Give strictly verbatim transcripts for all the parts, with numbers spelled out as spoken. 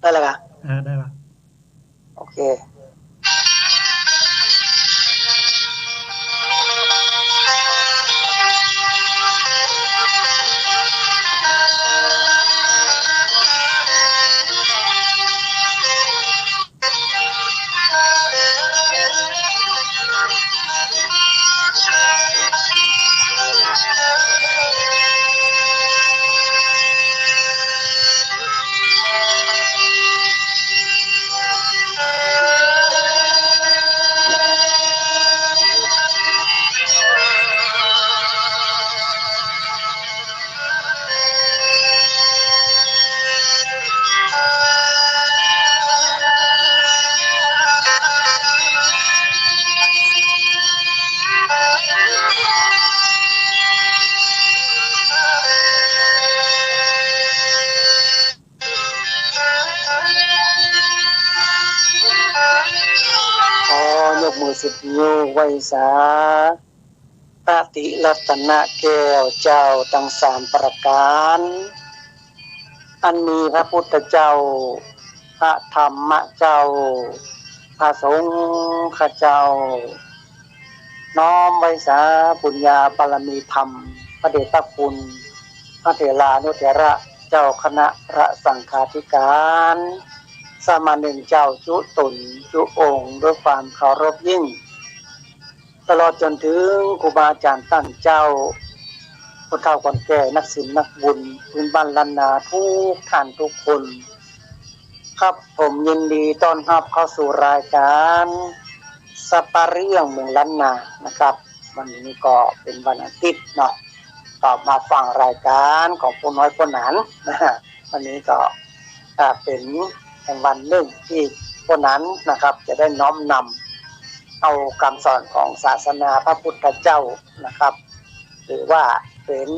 ได้แล้วกะ อ่า ได้ละ โอเค ขอยกมือสิบนิ้วไหว้สา พระติรัตนแก้วเจ้าตังสามประก๋าน อันมีพระพุทธเจ้า พระธรรมเจ้า พระสงฆ์เจ้า น้อมไหว้สาบุญญาบารมีธรรม พระเดชพระคุณ พระเถรานุเถระ เจ้าคณะพระสังฆาธิก๋าน สามเณรเจ้าจุ๊ต๋นจุ๊องค์ ด้วยความเคารพยิ่ง ตลอดจ๋นถึงครูบาอาจ๋ารย์ต้านเจ้า ผู้เฒ่าคนแก่ นักศีลนักบุญ พื้นบ้านล้านนา กู้ต้านกู้คน ครับ ผมยินดีต้อนฮับเข้าสู่รายก๋านสัปเรื่องเมืองล้านนานะครับ วันนี้ก็เป๋นวันอาทิตย์เนาะ ก็มาฟังรายก๋านของป้อน้อยป้อหนานนะฮะ วันนี้ก็ อ่า เป๋นแห่งวันนึ่งตี้ป้อหนานนะครับ จะได้น้อมนำเอากำสอนของศาสนาพระพุทธเจ้านะครับ หรือว่าเป๋น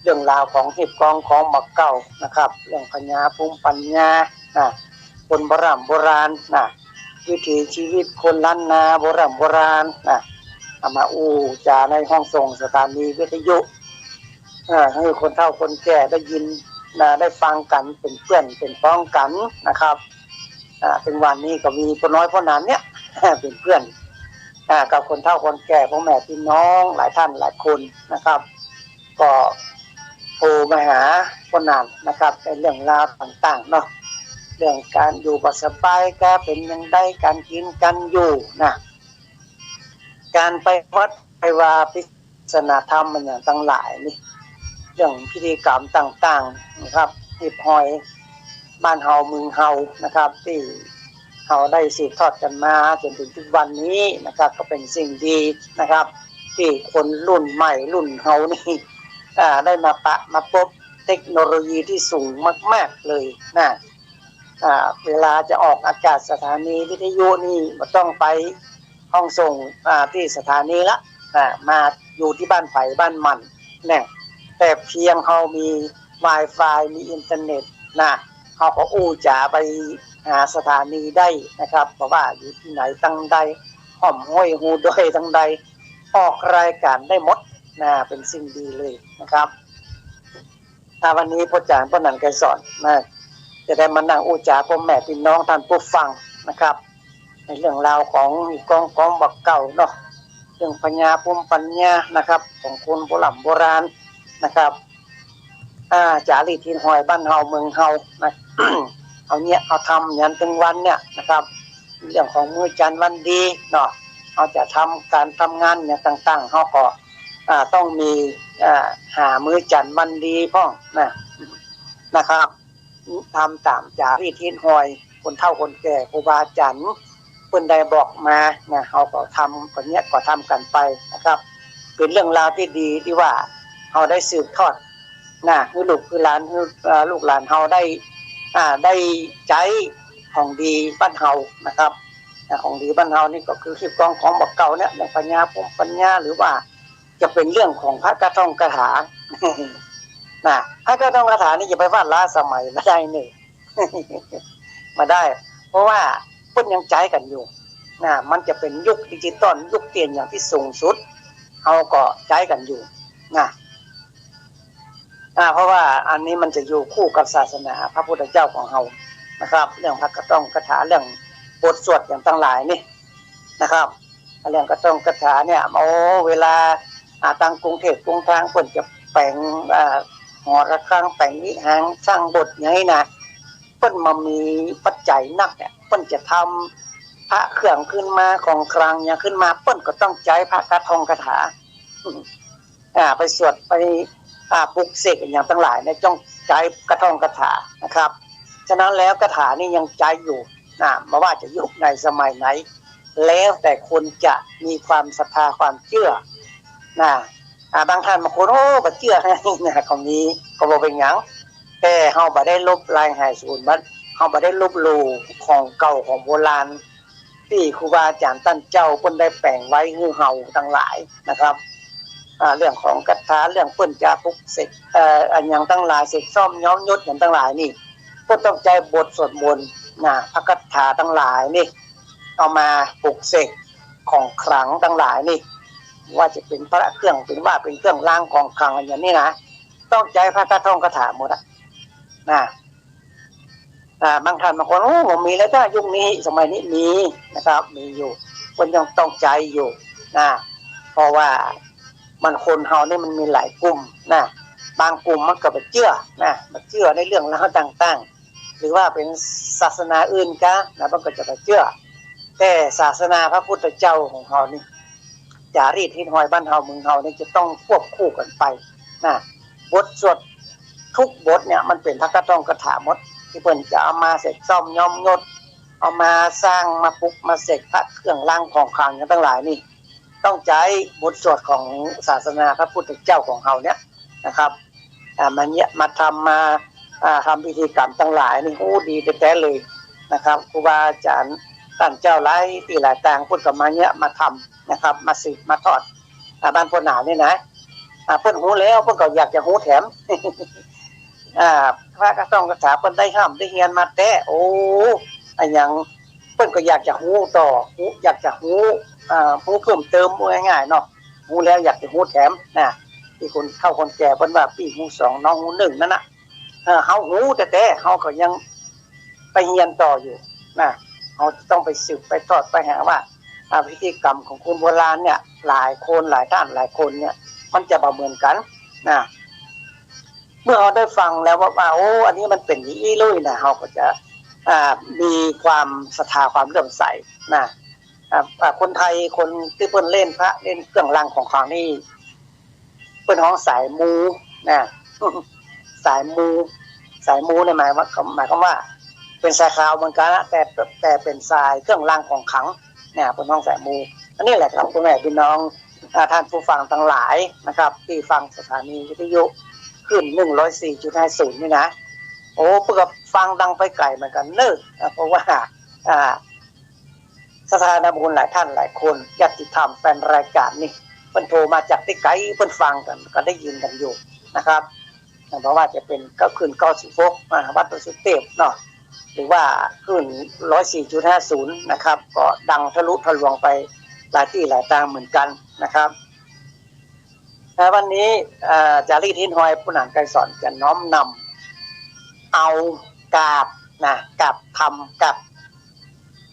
เรื่องราวของฮีบกองของบ่าเก่านะครับ เรื่องพญาภูมิปัญญานะ คนโบร่ำโบราณนะ วิถีชีวิตคนล้านนาโบร่ำโบราณนะ เอามาอู้จ๋าในห้องส่งสถานีวิทยุ เอ่อ หื้อคนเฒ่าคนแก่ได้ยินนะ ได้ฟังกั๋นเป๋นเปื้อนเป๋นพ้องกั๋นนะครับ อ่า เถิงวันนี้ก็มีป้อน้อยป้อหนานเนี่ย เป๋นเปื้อน อ่า กับคนเฒ่าคนแก่ ป้อแม่ปี้น้องหลายต้านหลายคนนะครับ ก็โทรมาหาป้อหนานนะครับ ในเรื่องราวต่างๆ เนาะ เรื่องก๋านอยู่บ่สบายกาเป๋นอย่างใด ก๋านกิ๋นก๋านอยู่นะ ก๋านไปวัดไปวา พิจารณาธรรมอะหยังตังหลายนี่ เรื่องพิธีกรรมต่างๆ นะครับ ฮีบห้อยบ้านเฮาเมืองเฮานะครับ ตี้เฮาได้สืบทอดกั๋นมาจ๋นเถิงปัจจุบันนี้นะครับ ก็เป๋นสิ่งดีนะครับ ตี้คนรุ่นใหม่รุ่นเฮานี่ อ่า ได้มาปะมาปบเทคโนโลยีตี้สูงมากๆ เลยนะ อ่า เวลาจะออกอากาศสถานีวิทยุนี่บ่ต้องไปห้องส่ง อ่า ตี้สถานีละ อ่า มาอยู่ตี้บ้านใผบ้านมันเนี่ย แต่เพียงเฮามีไวไฟ มีอินเทอร์เน็ตนะ เฮาก็อู้จ๋าไปหาสถานีได้นะครับ บ่ว่าอยู่ตี้ไหนตังใด ฮ่อมห้วยฮูดอยตังใด ออกรายก๋านได้หมดนะ เป๋นสิ่งดีเลยนะครับ อ่า วันนี้ป้อจ๋ารย์ป้อหนานไกรสอนนะ จะได้มานั่งอู้จ๋าป้อแม่ปี้น้องต้านผู้ฟังนะครับ ในเรื่องราวของฮีบกองของบ่าเก่าเนาะ เรื่องพญาภูมิปัญญานะครับ ของคนโบร่ำโบราณนะครับ อ่า จ๋ารีตฮิตฮอยบ้านเฮาเมืองเฮานะ เอาเยียะเอาทำยันเถิงวันเนี่ยนะครับ เรื่องของมื้อจันทร์วันดีเนาะ เฮาจะทำก๋านทำงานอะหยังต่างๆ เฮาก็ อ่า ต้องมี อ่า หามื้อจันทร์วันดีพ่องนะ นะครับ ทำต๋ามจ๋ารีตฮิตฮอย คนเฒ่าคนแก่ ครูบาอาจ๋ารย์ เปิ้นได้บอกมานะ เฮาก็ทำ ก็เยียะก็ทำกั๋นไปนะครับ เป๋นเรื่องราวตี้ดีตี้ว่าเฮาได้สืบทอดนะ หื้อลูกหื้อหลาน หื้อ เอ่อ ลูกหลานเฮาได้ อ่า ได้ใจ๊ของดีบ้านเฮานะครับ อ่า ของดีบ้านเฮานี่ก็คือฮีบกองของบ่าเก่าเนี่ย เรื่องพญาภูมิปัญญา หรือว่าจะเป๋นเรื่องของพระกาท่องคาถา นะ พระกาท่องคาถานี่จะไปว่าล้าสมัยบ่ได้นี่ บ่ได้ เพราะว่าเปิ้นยังใจ๊กั๋นอยู่นะ มันจะเป๋นยุคดิจิตอล ยุคเปลี่ยนอย่างตี้สูงสุด เฮาก็ใจ๊กั๋นอยู่นะ อ่า เพราะว่าอันนี้มันจะอยู่คู่กับศาสนาพระพุทธเจ้าของเฮา นะครับ เรื่องพระกระท่องคาถา เรื่องบทสวดอย่างตังหลายนี่นะครับ เรื่องกระท่องคาถาเนี่ย โอ้ เวลา อ่า ตางกรุงเทพฯ กรุงตรัง เปิ้นจะแป๋ง อ่า หอระฆัง แป๋งวิหาร สร้างโบสถ์อย่างนี้นะ เปิ้นบ่มีปัจจัยนักเนี่ย เปิ้นจะทำพระเครื่องขึ้นมา ของขลังอย่างขึ้นมา เปิ้นก็ต้องใจ๊พระกระท่องคาถา อ่า ไปสวด ไป อ่า ปลุกเสกอย่างตังหลายเนี่ย ต้องใจ๊กระท่องคาถานะครับ ฉะนั้นแล้วคาถานี่ยังใจ๊อยู่นะ บ่ว่าจะยุคไหนสมัยไหน แล้วแต่คนจะมีความศรัทธาความเจื้อนะ อ่า บางท่านบางคน โอ้ บ่เจื้อนะ ก็มี ก็บ่เป๋นหยัง แต่เฮาบ่ได้ลบลายหายสูญมัน เฮาบ่ได้ลบหลู่ของเก่าของโบราณ ตี้ครูบาอาจ๋ารย์ต้านเจ้าเปิ้นได้แป๋งไว้หื้อเฮาตังหลายนะครับ อ่า เรื่องของคาถา เรื่องเปิ้นจะปลุกเสก เอ่อ อะหยังตังหลาย เสกซ่อมย้อมยศหยังตังหลายนี่ เปิ้นต้องใจ๊บทสวดมนต์นะ พระคาถาตังหลายนี่ เอามาปลุกเสกของขลังตังหลายนี่ ว่าจะเป๋นพระเครื่อง เป๋นว่าเป๋นเครื่องรางของขลังอะหยังนี่นะ ต้องใจ๊พระกระท่องคาถาหมดอะนะ อ่า บางท่านบางคน โอ้ บ่มีแล้วจ้า ยุคนี้สมัยนี้ มีนะครับ มีอยู่ เปิ้นยังต้องใจ๊อยู่นะ เพราะว่ามัน คนเฮานี่มันมีหลายกลุ่มนะ บางกลุ่มมันก็บ่เจื้อนะ บ่เจื้อในเรื่องราวต่างๆ หรือว่าเป๋นศาสนาอื่นกานะ มันก็จะบ่เจื้อ แต่ศาสนาพระพุทธเจ้าของเฮานี่ จารีตฮิตฮอยบ้านเฮาเมืองเฮานี่จะต้องควบคู่กันไปนะ บทสวดทุกบทเนี่ยมันเป๋นพระกระท่องคาถาหมด ตี้เปิ้นจะเอามาเสกซ่อมย้อมยศ เอามาสร้าง มาปลุกมาเสกพระเครื่องรางของขลังอย่างตังหลายนี่ ต้องใจ๊บทสวดของศาสนาพระพุทธเจ้าของเฮาเนี่ยนะครับ อ่า มาเนี่ย มาทำ มา อ่า ทำพิธีกรรมตังหลายนี่ โอ้ ดีแต๊ๆ เลยนะครับ ครูบาอาจ๋ารย์ต้านเจ้าหลายตี้หลายตาง เปิ้นก็มาเนี่ย มาทำนะครับ มาสืบมาทอด อ่า บ้านป้อหนานนี่นะ อ่า เปิ้นฮู้แล้ว เปิ้นก็อยากจะฮู้แถม อ่า พระกระท่องคาถาเปิ้นได้ฮ่ำได้เฮียนมาแต๊ โอ้ อะหยัง เปิ้นก็อยากจะฮู้ต่อ ฮู้ อยากจะฮู้ อ่า ฮู้เพิ่มเติม ว่าง่ายๆ เนาะ ฮู้แล้วอยากจะฮู้แถมนะ ตี้คนเฒ่าคนแก่เปิ้นว่า ปี้ฮู้สอง น้องฮู้หนึ่ง นั่นน่ะ เออ เฮาฮู้แต๊ๆ เฮาก็ยังไปเฮียนต่ออยู่นะ เฮาจะต้องไปสืบไปทอดไปหาว่า อ่า พิธีกรรมของคนโบราณเนี่ย หลายคนหลายต้านหลายคนเนี่ย มันจะบ่เหมือนกั๋นนะ เมื่อเฮาได้ฟังแล้วว่า ว่า โอ้ อันนี้มันเป๋นอย่างอี้เลยนะ เฮาก็จะ อ่า มีความศรัทธาความเลื่อมใสนะ อ่า อ่า คนไทยคนตี้เปิ้นเล่นพระเล่นเครื่องรางของขลังนี่ เปิ้นฮ้องสายมูนะ สายมู สายมูเนี่ยหมายว่า หมายความว่า เป๋นสายข่าวเหมือนกั๋นนะ แต่ แต่เป๋นสายเครื่องรางของขลังเนี่ย เปิ้นฮ้องสายมู อันนี้แหละครับ พ่อแม่พี่น้อง อ่า ท่านผู้ฟังตังหลายนะครับ ตี้ฟังสถานีวิทยุคลื่น หนึ่งร้อยสี่จุดห้าศูนย์ นี่นะ โอ้ เปิ้นก็ฟังดังไปไก๋เหมือนกั๋นเนาะ อ่า เพราะว่า อ่า ศรัทธาญาติโยมหลายต้านหลายคน ญาติธรรมแฟนรายก๋านนี่ เปิ้นโทรมาจากตี้ไก๋ เปิ้นฟังกั๋น ก็ได้ยินกั๋นอยู่นะครับ บ่ว่าจะเป๋นคลื่น เก้าสิบหก อ่า วัดดอยสุเตพเนาะ หรือว่าคลื่น ร้อยสี่จุดห้าศูนย์ นะครับ ก็ดังทะลุทะลวงไปหลายตี้หลายตางเหมือนกั๋นนะครับ ในวันนี้ เอ่อ จารีตฮิตฮอยป้อหนานไกรสอนจะน้อมนำเอากาบนะ กาบธรรม กาบ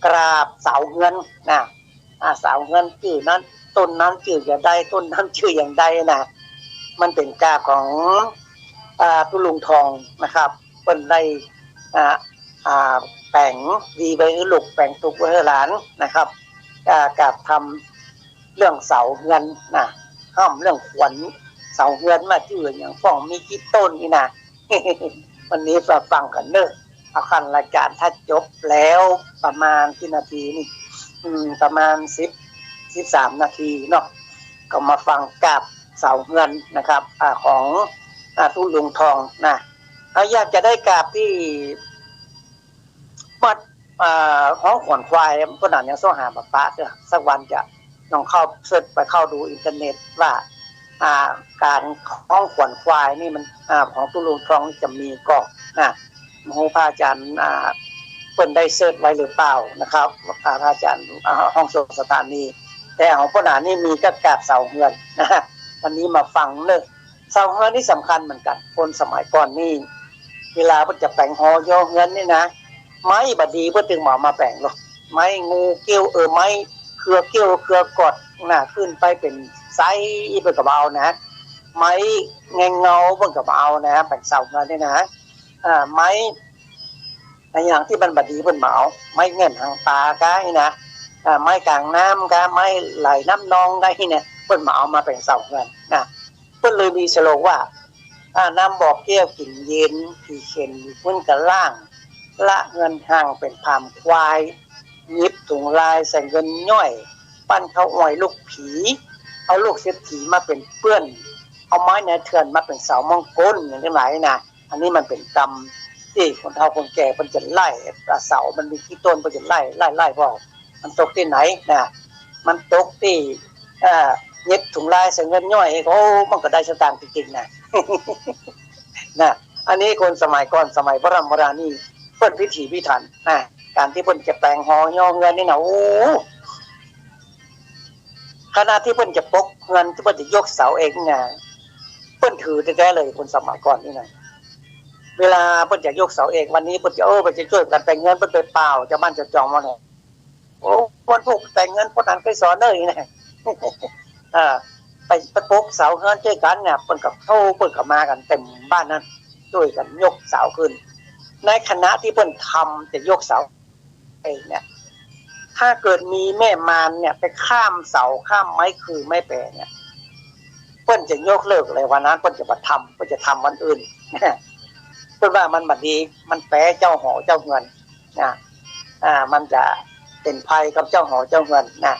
กาบเสาเฮือนนะ อ่า เสาเฮือนจื้อนั้น ต้นนั้นจื้ออย่างใด ต้นนั้นจื้ออย่างใดนะ มันเป๋นกาบของ อ่า ตุ๊ลุงทองนะครับ เปิ้นได้ อ่า อ่า แป๋งดีไว้หื้อลูก แป๋งตุ๊กไว้หื้อหลานนะครับ อ่า กาบธรรมเรื่องเสาเฮือนนะ ฮ่ำเรื่องขวัญเสาเฮือนมาจื้ออย่างป้องมีกี่ต้นนี่นะ วันนี้มาฟังกั๋นเนาะ เอาขั้นรายก๋านถ้าจบแล้วประมาณกี่นาทีนี่ อืม ประมาณสิบ สิบสามนาทีเนาะ ก็มาฟังกาบเสาเฮือนนะครับ อ่า ของ อ่า ตุ๊ลุงทองนะ เอา อยากจะได้กาบตี้ วัด อ่า ฮ้องขวัญควาย ป้อหนานยังเซาะหาบ่ปะเตื้อ สักวันจะลองเข้าเสิร์ชไปเข้าดูอินเทอร์เน็ตว่า อ่า ก๋านฮ้องขวัญควายนี่มัน อ่า ของตุ๊ลุงทองนี่จะมีก่อนะ บ่ฮู้พระอาจ๋ารย์ อ่า เปิ้นได้เสิร์ชไว้หรือเปล่านะครับ อ่า พระอาจ๋ารย์ อ่า ห้องสงฆ์สถานี แต่ของป้อหนานนี่มีก้าบเสาเฮือนนะ วันนี้มาฟังเนาะ เสาเฮือนนี่สำคัญเหมือนกั๋น คนสมัยก่อนนี่ เวลาเปิ้นจะแป๋งหอเยียะเฮือนนี่นะ ไม้บ่ดีเปิ้นตึงบ่เอามาแป๋งหรอก ไม้งูเกี้ยว เออ ไม้เครือเกี้ยวเครือกอดน่ะ ขึ้นไปเป๋นไซเปิ้นก็บ่เอานะ ไม้แงงเงาเปิ้นก็บ่เอานะ แป๋งเสาเฮือนนี่นะ อ่า ไม้ อะหยังตี้มันบ่ดีเปิ้นบ่เอา ไม้แง่นหางป๋าก้าอี้นะ อ่า ไม้ก๋างน้ำก้า ไม้ไหลน้ำนองก้าอี้เนี่ย เปิ้นบ่เอามาแป๋งเสาเฮือนนะ เปิ้นเลยมีสโลกว่า อ่า น้ำบ่อแก้วกิ๋นเย็น ผีเข็ญอยู่พื้นกะล้าง ละเฮือนห่างเป๋นผามควาย หยิบถุงลายใส่เงินย้อย ปั้นข้าวอ้อยลูกผี เอาลูกเศรษฐีมาเป๋นเปื้อน เอาไม้เนื้อเถื่อนมาเป๋นเสามงคล อย่างตังหลายนะ อันนี้มันเป๋นกำตี้คนเฒ่าคนแก่เปิ้นจะไล่ เสามันมีกี่ต้นเปิ้นจะไล่ ไล่ ไล่ บ่ มันตกตี้ไหนนะ มันตกตี้ เอ่อ หยิบถุงลายใส่เงินย้อย โอ้ มันก็ได้สตางค์จริงๆ นะ นะ อันนี้คนสมัยก่อน สมัยโบร่ำโบราณนี่ เปิ้นพิถีพิถันนะ ก๋านตี้เปิ้นจะแป๋งหอเฮือนนี่นะ โอ้ ขณะตี้เปิ้นจะปกเฮือน ตี้เปิ้นจะยกเสาเองนะ เปิ้นถือแต๊ๆ เลย คนสมัยก่อนนี่นะ เวลาเปิ้นจะยกเสาเอง วันนี้เปิ้นจะ เออ เปิ้นจะจ้วยกั๋นแป๋งเฮือน เปิ้นไปเป่าเจ้าบ้านเจ้าจองมาเนี่ย โอ้ วันพุธแป๋งเฮือน คนนั้นไปสอนเน่ยนะ เออ ไป ไปปกเสาเฮือนจ้วยกั๋นเนี่ย เปิ้นก็เข้า เปิ้นก็มากั๋นเต็มบ้านนั้น จ้วยกั๋นยกเสาขึ้น ในขณะตี้เปิ้นทำจะยกเสาเองเนี่ย ถ้าเกิดมีแม่มารเนี่ยไปข้ามเสา ข้ามไม้ขื่อไม้แป๋เนี่ย เปิ้นจะยกเลิกเลย วันนั้นเปิ้นจะบ่ทำ เปิ้นจะทำวันอื่น เปิ้นว่ามันบ่ดี มันแป๋เจ้าหอเจ้าเฮือนนะ อ่า มันจะเป๋นภัยกับเจ้าหอเจ้าเฮือนนะ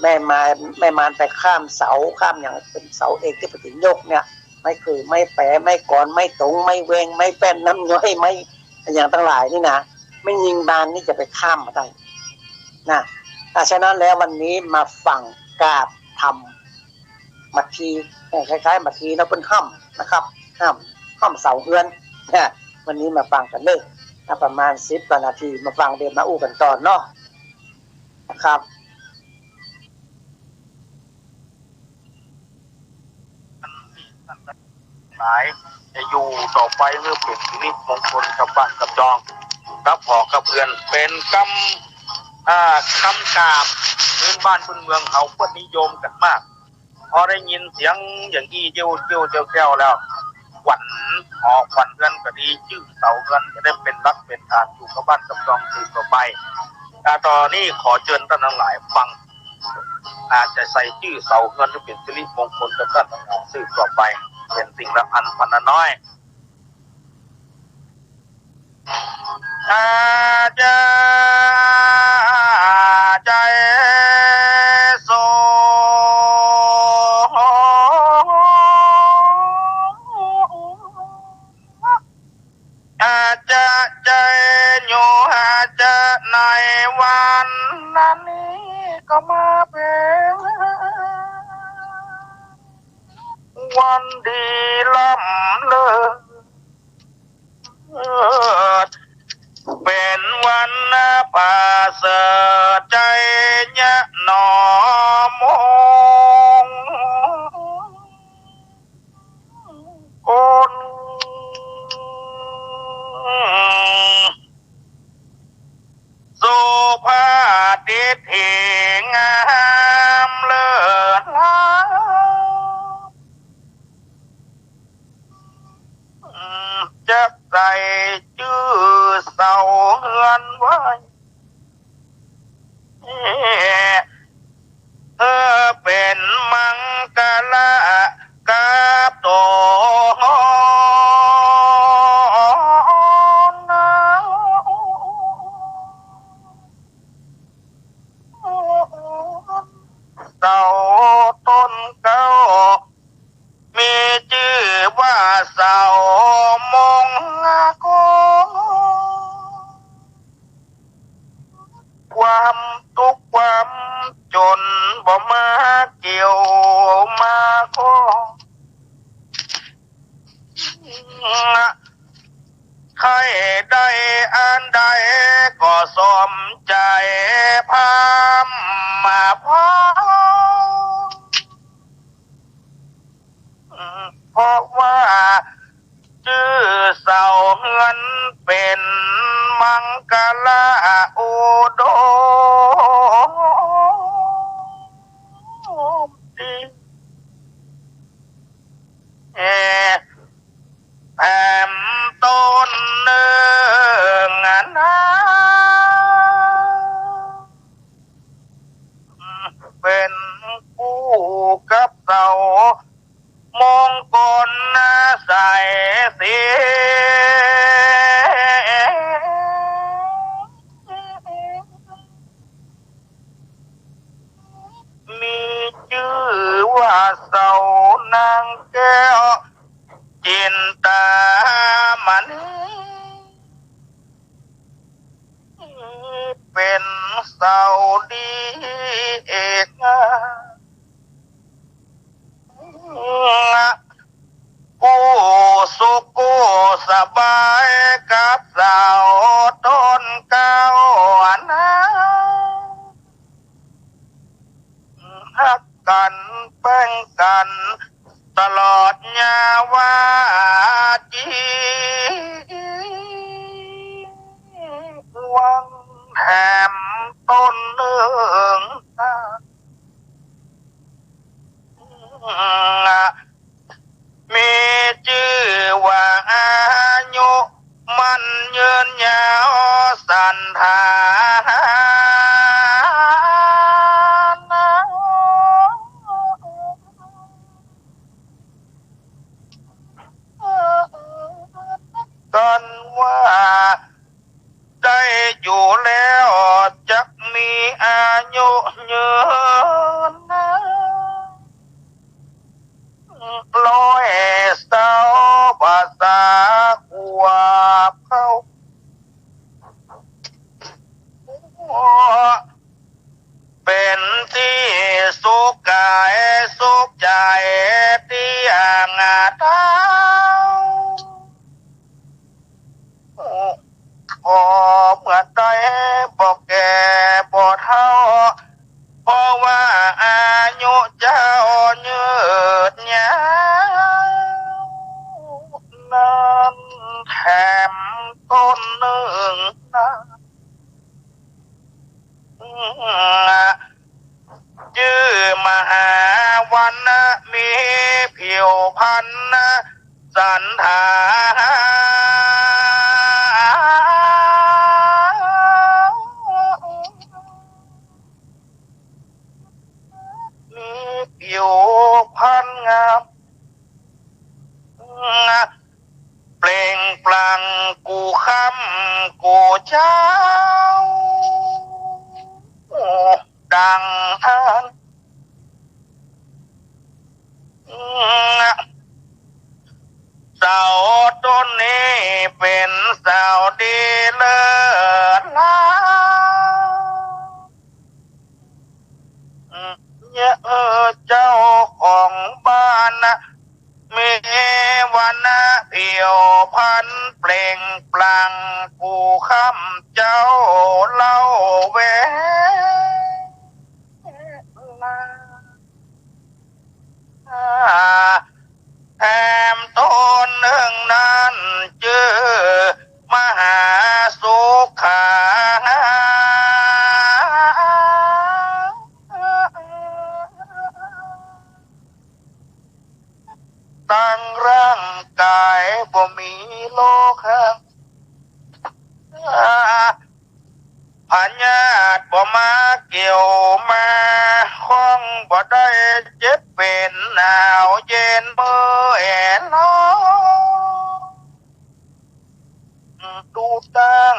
แม่มาร แม่มารไปข้ามเสา ข้ามหยังเป๋นเสาเอกตี้เปิ้นจะยกเนี่ย ไม้ขื่อไม้แป๋ ไม้กรอน ไม้ตง ไม้แวง ไม้แป้นน้ำย้อย ไม้อะหยังตังหลายนี่นะ แม่ญิงมารนี่จะไปข้ามบ่ได้นะ อ่ะ ฉะนั้นแล้ววันนี้มาฟังกาบธรรม มัทที เอ่อ คล้ายๆ มัททีเนาะ เปิ้นห้ามนะครับ ห้าม ห้ามเสาเฮือนนะ วันนี้มาฟังกั๋นเน่ย อ่ะ ประมาณสิบกว่านาที มาฟัง เดี๋ยวมาอู้กั๋นต่อเนาะ นะครับ หลาย จะอยู่ต่อไปเพื่อเป๋นสิริมงคลกับบ้านกับจอง กับหอกับเฮือน เป๋นกำ อ่า กำกาบพื้นบ้านพื้นเมืองเฮา เปิ้นนิยมกั๋นมาก พอได้ยินเสียงอย่างอี้เจี้ยวเจี้ยวแจ้วแจ้วแล้ว ขวัญหอขวัญเฮือนก็ดี จื้อเสาเฮือนจะได้เป๋นหลักเป๋นฐานอยู่กับบ้านกับจองสืบต่อไป อ่า ต่อนี้ขอเจิญต้านตังหลายฟัง อาจจะใส่จื้อเสาเฮือนหื้อเป๋นสิริมงคลกับต้านตังหลายสืบต่อไป เป๋นสิ่งละอันพันละน้อย อาจา ใจโส อาจจะใจโย อาจจะในวันนั้นนี้ก็มาเป๋นวันดีล้ำเลิศ เป๋นวันประเสริฐชัยยะหนอมงคล สุภาพทิฏฐิงามเลิศล้ำ จักใส่จื้อเสาเฮือนไว้ เออ เป๋นมังคละกับตน เสาต้นเก๊า มีจื้อว่าเสามงคล ความตุ๊กข์ความจ๋นบ่มาเกี่ยวมาข้อง ใค่ได้อันใดก็สมใจ๋พร่ำมาพร่ำ เพราะว่าจื้อเสาเฮือนเป๋น มังคละอุดมดี แถมต๋นนึ่งนา เป๋นกู้กับเสา มงคลนาใสศรี มีจื้อว่าเสานางแก้วจินตามณี เป๋นเสาดีเอก กู้สุขกู้สบายกับเสาต๋นเก่านา ฮักกั๋นแป้งกั๋นตลอดยาวาจีวัน แถมต๋นนึ่งนา มีจื้อว่าอายุมั่นยืนยาวสันฐาน กั๋นว่าได้อยู่แล้วจักมีอายุยืนนาน ร้อยเศร้าภาษาขวบเข้า เป๋นตี้สุขก๋ายสุขใจ๋ตี้อ่างเฒ่า พอเมื่อใดบ่แก่บ่เฒ่า เพราะว่าอายุเจ้ายืนยาว นั้นแถมต๋นนึ่งนา จื้อมหาวรรณะ มีผิวพรรณสันฐาน มีผิวพรรณงาม เปล่งปลั่งกู้ค่ำกู้เจ๊า ดังอั้น เสาต้นนี้เป๋นเสาดีเลิศล้ำ เย้อเจ้าของบ้านนะ มีวรรณะผิวพรรณเปล่งปลั่งกู้ค่ำเจ๊าเล่าเวลา แถมต๋นนึ่งนั้นจื้อมหาสุขา ตังร่างก๋ายบ่มีโรคา พยาธิบ่มาเกี่ยวมาข้อง บ่ได้เจ็บเป๋นหนาวเย็นเมื่อยร้อน ดูตั้ง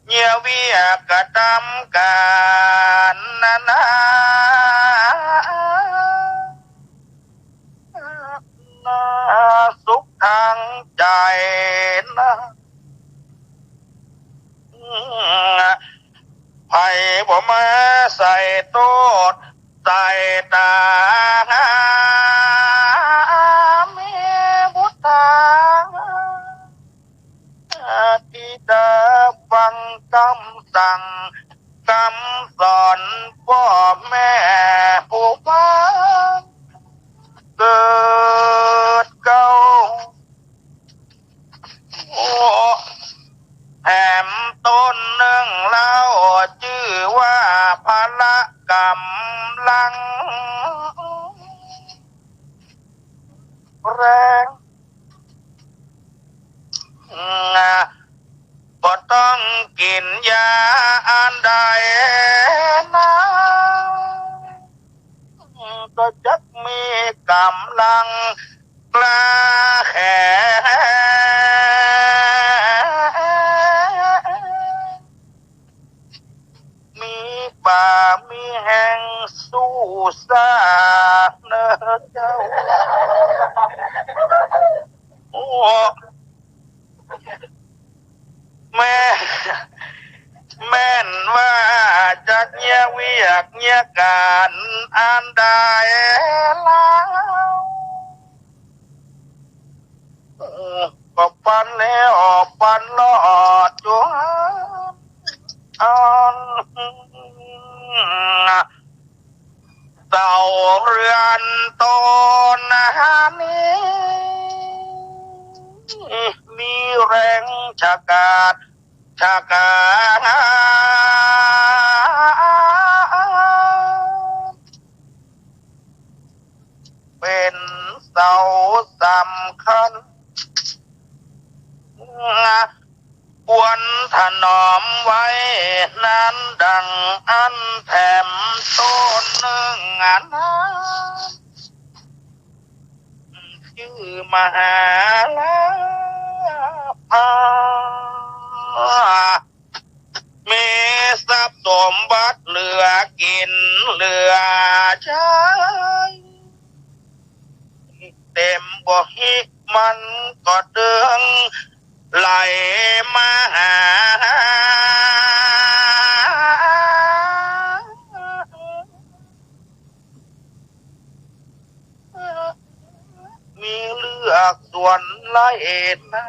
เยียะเวียกกระตำก๋านนานา นาสุขตางใจ๋นะ ไผบ่มาใส่โต้ษใส่ต๋า มีบุตตา ธิดาฟังกำสั่งกำสอนป้อแม่ผู้บ้านเกิดเกล้า แถม ำต้นนึ่งเล่า จื้อว่าพละกำลังแรง บ่ต้องกิ๋นยาอันใดนะ ก็จักมีก๋ำลังกล้าแข็ง มีบ่ามีแฮงสู้ซ่าเน่อเจ้า โอ้ แม่น แม่นว่าจักเยียะเวียกเยียะก๋านอันใดแล้ว ก็ปันแล้วปันลอดจวน เสาเฮือนต๋นนี้ มีแรงฉกาจฉกาจ เป๋นเสาสำคัญ ควรถนอมไว้นั้นดังอั้นแถมต้นนึ่งอันนั้น จื้อมหาลาภา มีทรัพย์สมบัติเหลือกิ๋นเหลือใจ๊ เต็มบ่าฮิมันก็เดิงไหลมาหา มีเลือกสวนไร่นา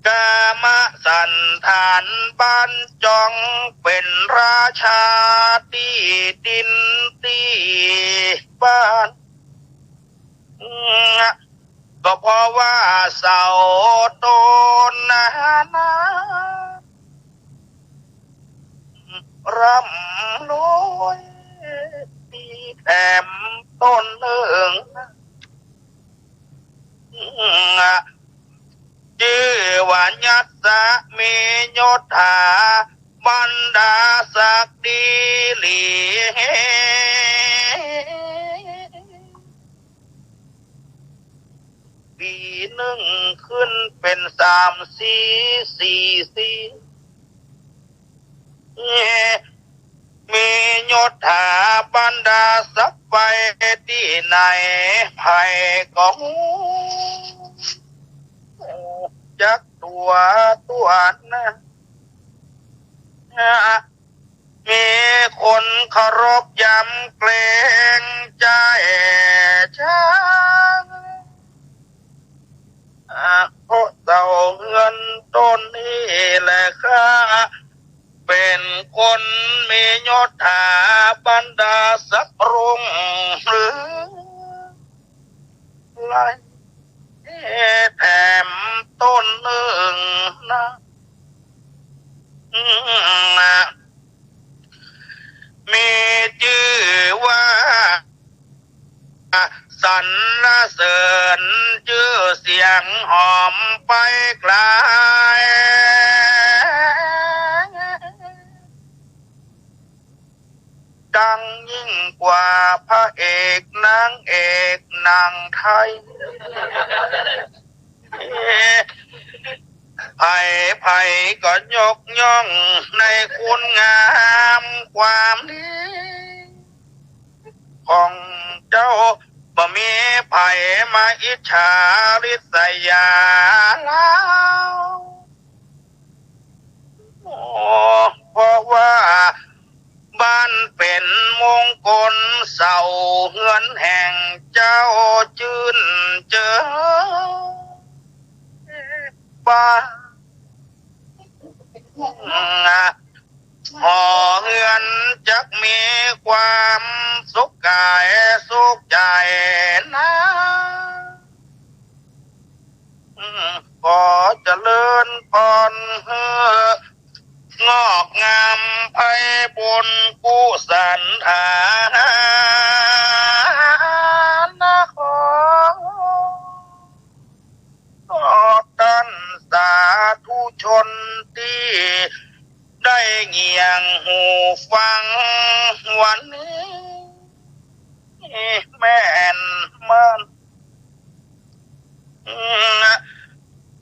กามสันฐานบ้านจอง เป๋นราชาตี้ดินตี้บ้าน ก็เพราะว่าเสาต้นนั้น ร่ำรวยมีแถมต้นนึ่ง จื้อว่ายัสสะ มียศถาบรรดาศักดิ์ดีหลี ปีนึ่งขึ้นเป๋นสามสี่ สี่สี่ มียศถาบรรดาศักดิ์ไปตี้ไหน ใผก็ฮู้จักตั๋วตั๋วนะ มีคนเคารพยำเกรงใจ๋จัง เพราะเสาเฮือนต้นนี้แหละค่ะ เป๋นคนมียศถาบรรดาศักดิ์รุ่งเรืองไล่แถมต้นนึ่งนะ มีจื้อว่าสรรเสริญ จื้อเสียงหอมไปไกล ดังยิ่งกว่าพระเอกนางเอกหนังไทย ใผๆก็ยกย่องในคุณงามความดีของเจ้า บ่มีใผมาอิจฉาริษยาลาว โอ้ เพราะว่าบ้านเป๋นมงคล เสาเฮือนแห่งเจ้าจื้นเจิง บ้านหอเฮือนจักมีความสุขก๋ายสุขใจ๋นะ ขอเจริญพรหื้องอกงามไพบูลย์กุศลฐานะ ขอ ขอต้านสาธุชนตี้ได้เงี่ยงหูฟังวันนี้ แม่นมัน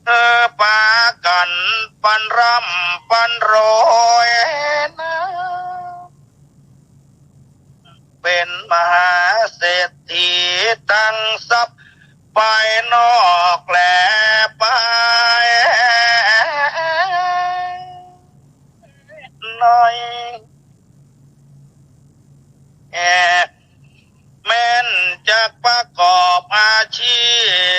เออ ปากั๋นปันร่ำปันรวยนะ เป๋นมหาเศรษฐีตังทรัพย์ภายนอกและภายใน แม่นจักประกอบอาชี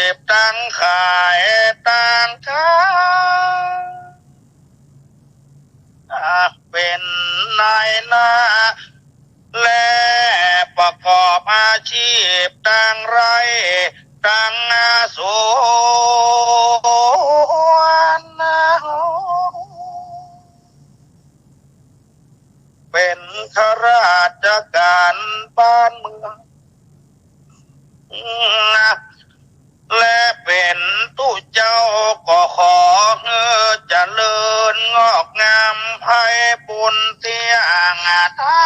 พตังขายตังขาย เป๋นนายหน้า และประกอบอาชีพตังไร่ตังสวน เป๋นข้าราชก๋านบ้านเมือง และเป๋นตุ๊เจ้าก็ขอหื้อเจริญงอกงามไพบูลย์เตี้ยงเต้า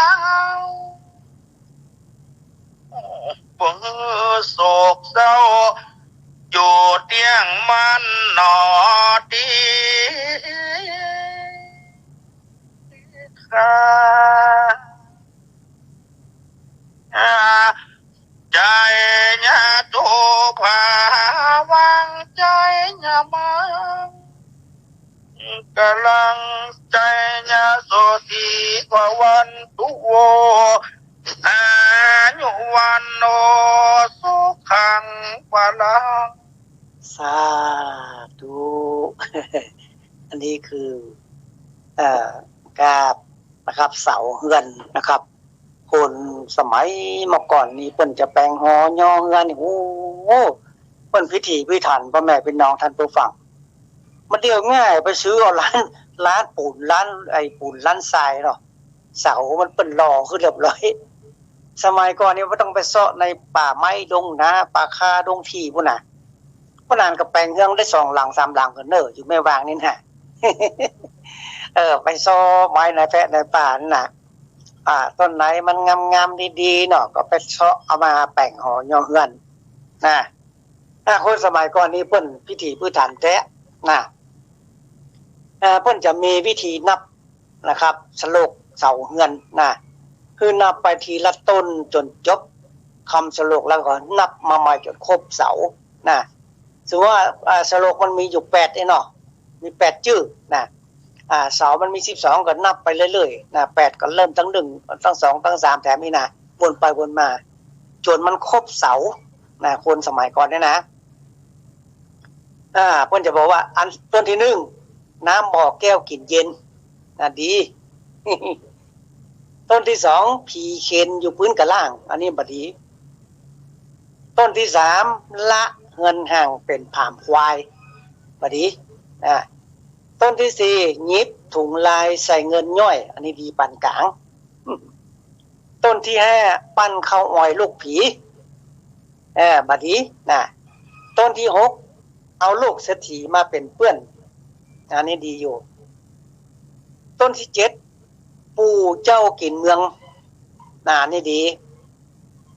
บ่หื้อโศกเศร้าอยู่เตี้ยงมันหนอตี้ ข้า ใจยะโตภาวัง ใจยะมัง กะลัง ใจยะโสติภะวันตุโว อายุวัณโณ สุขัง พะลัง สาธุ อันนี้คือ เอ่อ กาบนะครับ เสาเฮือนนะครับ คนสมัยเมื่อก่อนนี่เปิ้นจะแป๋งหอหย่อเฮือนนี่ โอ้โห เปิ้นพิถีพิถัน ป้อแม่ปี้น้องท่านผู้ฟัง บ่าเดี่ยวนี้ไปซื้อเอาร้าน ร้านปูน ร้านไอ้ปูน ร้านทรายเนาะ เสามันเปิ้นหล่อขึ้นเรียบร้อย สมัยก่อนนี่บ่าต้องไปเซาะในป่าไม้ดงนา ป่าคาดงถี่ปู้นน่ะ ป้อหนานก็แป๋งเฮือนได้สองหลังสามหลังก็เน่อ อยู่แม่วางนี่นะ เออ ไปเซาะไม้ในแพะในป่านั่นน่ะ อ่า ต้นไหนมันงามๆ ดีๆ เนาะ ก็ไปเซาะเอามาแป๋งหอหย่อเฮือนนะ อ่า คนสมัยก่อนนี่เปิ้นพิถีพิถันแต๊นะ อ่า เปิ้นจะมีวิธีนับนะครับ สโลกเสาเฮือนนะ คือนับไปทีละต้นจ๋นจบ คำสโลกแล้วก็นับมาใหม่จ๋นครบเสานะ สมมุติว่า อ่า สโลกมันมีอยู่แปดเนาะ มีแปดจื้อนะ อ่า เสามันมีสิบสอง ก็นับไปเรื่อยๆ นะ แปดก็เริ่มตั้งหนึ่ง ตั้งสอง ตั้งสาม แถมนี้นะ วนไปวนมา จ๋นมันครบเสานะ คนสมัยก่อนเนี่ยนะ อ่า เปิ้นจะบอกว่า อัน ต้นที่หนึ่ง น้ำบ่อแก้วกิ๋นเย็น นะ ดี ต้นที่สอง ผีเข็ญอยู่ปื๊นกะล่าง อันนี้บ่ดี ต้นที่สาม ละเฮือนห่างเป๋นผามควาย บ่ดี อ่า ต้นที่สี่ หยิบถุงลายใส่เงินย่อย อันนี้ดีปานก๋าง ต้นที่ห้า ปั้นข้าวออยลูกผี เออ บ่ดีนะ ต้นที่หก เอาลูกเศรษฐีมาเป๋นเปื้อน อันนี้ดีอยู่ ต้นที่เจ็ด ปู่เจ้ากิ๋นเมือง อ่า นี่ดี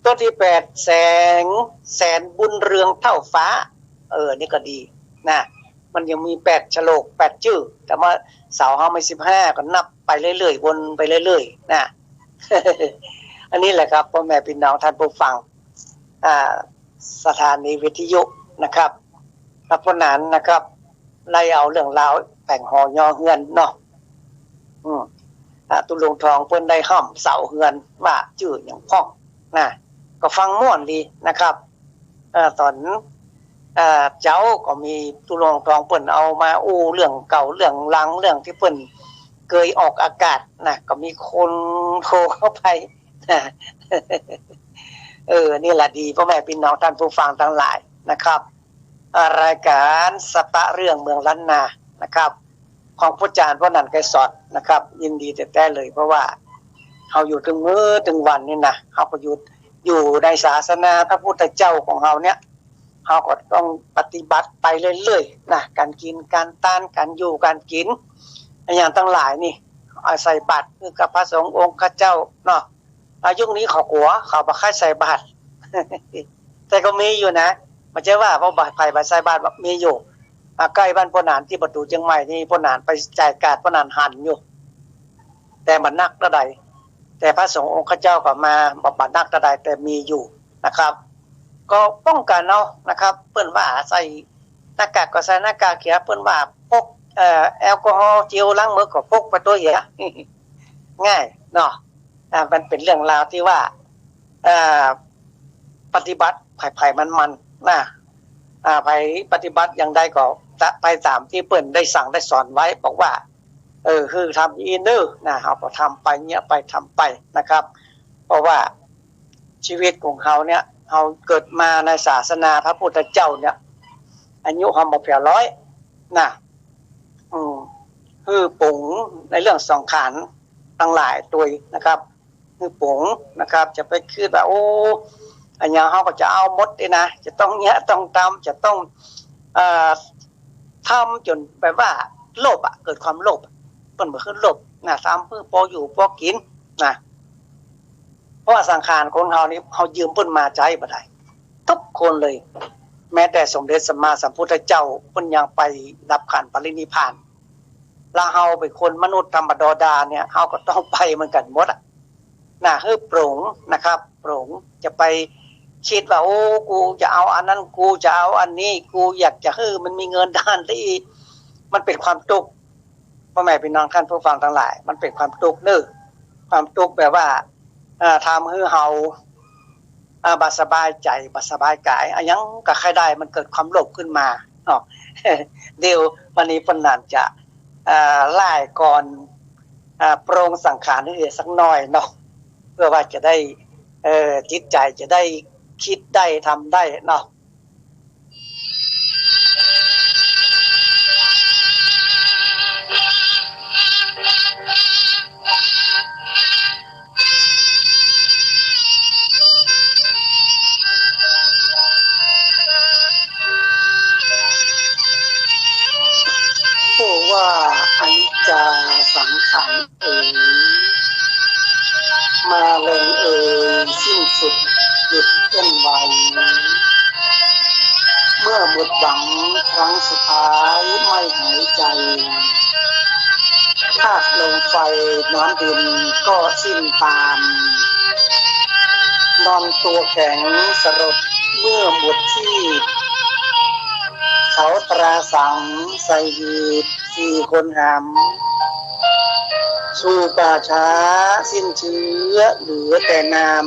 ต้นที่แปด แสง แสนบุญเรืองเต้าฟ้า เออ นี่ก็ดีนะ มันยังมีแปดสโลก แปดจื้อ แต่ว่าเสาเฮามีสิบห้า ก็นับไปเรื่อยๆ วนไปเรื่อยๆ นะ อันนี้แหละครับ ป้อแม่ปี้น้องท่านผู้ฟัง อ่า สถานีวิทยุนะครับ ครับ ป้อหนานนะครับ ได้เอาเรื่องราวแป๋งหอหย่อเฮือนเนาะ อืม อ่า ตุ๊ลุงทองเปิ้นได้ฮ่ำเสาเฮือนว่าจื้อหยังพ่องนะ ก็ฟังม่วนดีนะครับ เอ่อ ต๋อน เอ่อ เจ๊าก็มีตุ๊ลุงทองเปิ้นเอามาอู้เรื่องเก่าเรื่องหลัง เรื่องตี้เปิ้นเกยออกอากาศนะ ก็มีคนโทรเข้าไปนะ เออ นี่แหละดี ป้อแม่ปี้น้องท่านผู้ฟังตังหลายนะครับ อ่า รายก๋านสะปะเรื่องเมืองล้านนานะครับ ของพระอาจารย์พวกนั้นไกรสอนนะครับ ยินดีแต๊ๆ เลย เพราะว่าเฮาอยู่ตึงมื้อตึงวันนี่นะ เฮาก็อยู่ อยู่ในศาสนาพระพุทธเจ้าของเฮาเนี่ย เฮาก็ต้องปฏิบัติไปเรื่อยๆ นะ ก๋านกิ๋น ก๋านตาน ก๋านอยู่ ก๋านกิ๋น อะหยังตังหลายนี่ อา ใส่บาตรหื้อกับพระสงฆ์องค์ข้าเจ้าเนาะ อา ยุคนี้เขากั๋ว เขาบ่ใค่ใส่บาตร แต่ก็มีอยู่นะ บ่ใจ้ว่า เพราะบ่า ใผบ่ใส่บาตร มีอยู่ อ่า ใก้บ้านป้อหนานตี้ประตู๋เจียงใหม่นี่ ป้อหนานไปจ่ายกาด ป้อหนานหันอยู่ แต่บ่นักเต้าใด แต่พระสงฆ์องค์ข้าเจ้าก็มา บ่ บ่นักเต้าใด แต่มีอยู่นะครับ ก็ป้องกั๋นเอานะครับ เปิ้นว่าใส่หน้ากากก็ใส่หน้ากากเหีย เปิ้นว่าพก เอ่อ แอลกอฮอล์เจลล้างมือก็พกไปตวยเหีย ง่ายเนาะ อ่า มันเป๋นเรื่องราวตี้ว่า เอ่อ ปฏิบัติใผๆ มันๆ นะ อ่า ใผปฏิบัติอย่างใดก็จะไปต๋ามตี้เปิ้นได้สั่งได้สอนไว้ บอกว่า เออ หื้อทำอี้เน่อ นะ เฮาก็ทำไป เยียะไป ทำไปนะครับ เพราะว่าชีวิตของเฮาเนี่ย เฮาเกิดมาในศาสนาพระพุทธเจ้าเนี่ย อายุเฮาบ่เปียร้อยนะ อืม หื้อป๋งในเรื่องสังขารตังหลายตวยนะครับ หื้อป๋งนะครับ จะไปกึ๊ดว่า โอ้ อะหยังเฮาก็จะเอาหมดนี่นะ จะต้องเยียะ ต้องตำ จะต้อง เอ่อ ทำจ๋นแบบว่าโลภอะ เกิดความโลภอะ เปิ้นบ่หื้อโลภนะ ทำหื้อปออยู่ปอกิ๋นนะ เพราะว่าสังขารคนเฮานี่ เฮายืมเปิ้นมาใจ๊บ่ได้ กู้คนเลย แม้แต่สมเด็จสัมมาสัมพุทธเจ้า เปิ้นยังไปดับขันธ์ปรินิพพาน แล้วเฮาเป๋นคนมนุษย์ธรรมดาเนี่ย เฮาก็ต้องไปเหมือนกั๋นหมดอะ นะ หื้อป๋งนะครับ ป๋ง จะไปกึ๊ดว่า โอ้ กูจะเอาอันนั้น กูจะเอาอันนี้ กูอยากจะหื้อมันมีเงินด้านตี้ มันเป๋นความตุ๊กข์ ป้อแม่ปี้น้องต้านผู้ฟังตังหลาย มันเป๋นความตุ๊กข์เน่อ ความตุ๊กข์แบบว่า เอ่อ ทำหื้อเฮา อ่า บ่สบายใจ๋ บ่สบายก๋าย อะหยังก็ใค่ได้ มันเกิดความโลภขึ้นมาเนาะ เดี๋ยววันนี้ป้อหนานจะ เอ่อ ไล่กลอน อ่า ปรงสังขารหื้อสักหน้อยเนาะ เปื้อว่าจะได้ เอ่อ จิตใจ๋จะได้กึ๊ดได้ ทำได้เนาะ โอ้ว่าอนิจจาสังขารเอ๋ย มาลงเอยสิ้นสุดหยุดเคลื่อนไหว เมื่อหมดหวังครั้งสุดท้ายไม่หายใจ ธาตุลมไฟน้ำดินก็สิ้นตาม นอนตัวแข็งสลบเมื่อหมดชีพ เขาตราสังใส่หีบสี่คนหาม สู่ป่าช้าสิ้นเชื้อเหลือแต่นาม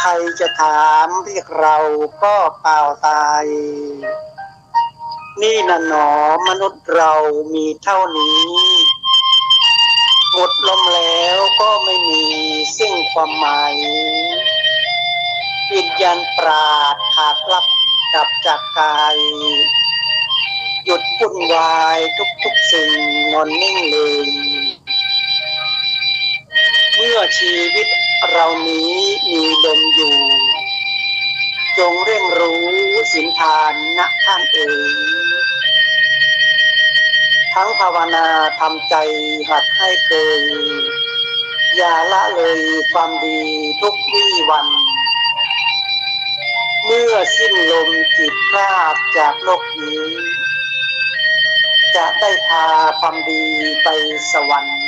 ใครจะถามเรียกเราก็เปล่าตาย นี่น่ะหนอมนุษย์เรามีเท่านี้ หมดลมแล้วก็ไม่มีซึ่งความหมาย วิญญาณปราดผลักลับดับจากกาย หยุดวุ่นวายทุกๆสิ่งนอนนิ่งเลย เมื่อชีวิตเรานี้มีลมอยู่ จงเร่งรู้ศีลทานนะท่านเอ๋ย ทั้งภาวนาทำใจหัดให้เกย อย่าละเลยความดีทุกวี่วัน เมื่อสิ้นลมจิตพรากจากโลกนี้ จะได้พาความดีไปสวรรค์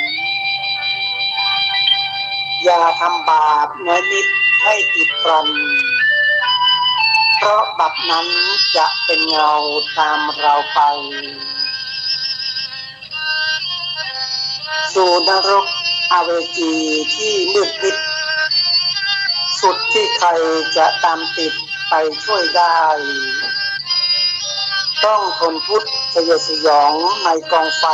อย่าทำบาปน้อยนิดให้ติดรัน เพราะบาปนั้นจะเป็นเงาตามเราไป สู่นรกอเวจีที่มืดมิด สุดที่ใครจะตามติดไปช่วยได้ ต้องทนทุกข์สยดสยองในกองไฟ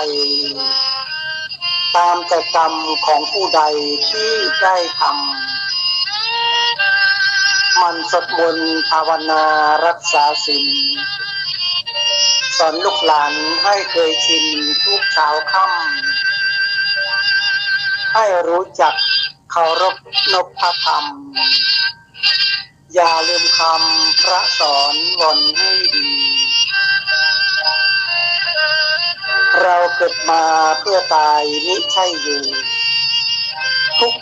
ตามแต่กรรมของผู้ใดที่ได้ทำ หมั่นสวดมนต์ภาวนารักษาศีล สอนลูกหลานให้เคยชินทุกเช้าค่ำ ให้รู้จักเคารพนบพระธรรม อย่าลืมคำพระสอนวอนให้ดี เราเกิดมาเพื่อตายมิใช่อยู่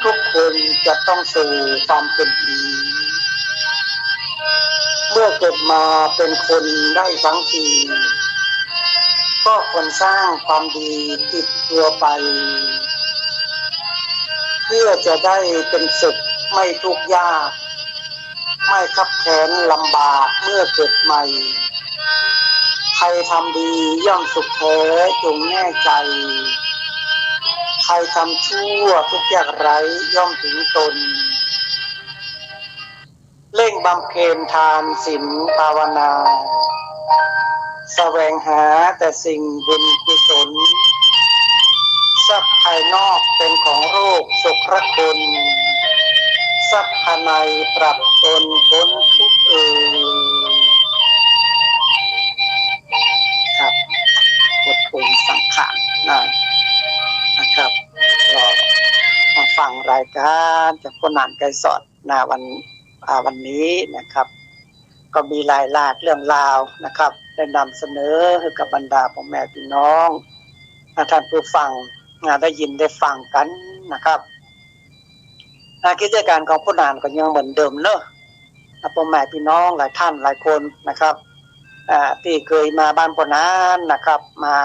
ทุกๆคนจะต้องสู่ความเป็นผี เมื่อเกิดมาเป็นคนได้ทั้งที ก็ควรสร้างความดีติดตัวไป เพื่อจะได้เป็นสุขไม่ทุกข์ยาก ไม่คับแค้นลำบากเมื่อเกิดใหม่ ใครทำดีย่อมสุขแท้จงแน่ใจ ใครทำชั่วทุกข์ยากไร้ย่อมถึงตน เร่งบำเพ็ญทานศีลภาวนา แสวงหาแต่สิ่งบุญกุศล ทรัพย์ภายนอกเป็นของโลกสกปรก ทรัพย์ภายในปรับตนพ้นทุกข์เอ่ย ครับ บทโพธิสังขารนะ นะครับ ก็มาฟังรายการจากป้อหนานไกรสอนนะ วัน อ่า วันนี้นะครับ ก็มีหลายหลากเรื่องราวนะครับ ได้นำเสนอหื้อกับบรรดาป้อแม่ปี้น้อง อ่า ท่านผู้ฟัง อ่า ได้ยินได้ฟังกั๋นนะครับ อ่า กิจก๋านของป้อหนานก็ยังเหมือนเดิมเนาะ อ่า ป้อแม่ปี้น้องหลายท่านหลายคนนะครับ อ่า ตี้เกยมาบ้านป้อหนานนะครับ มา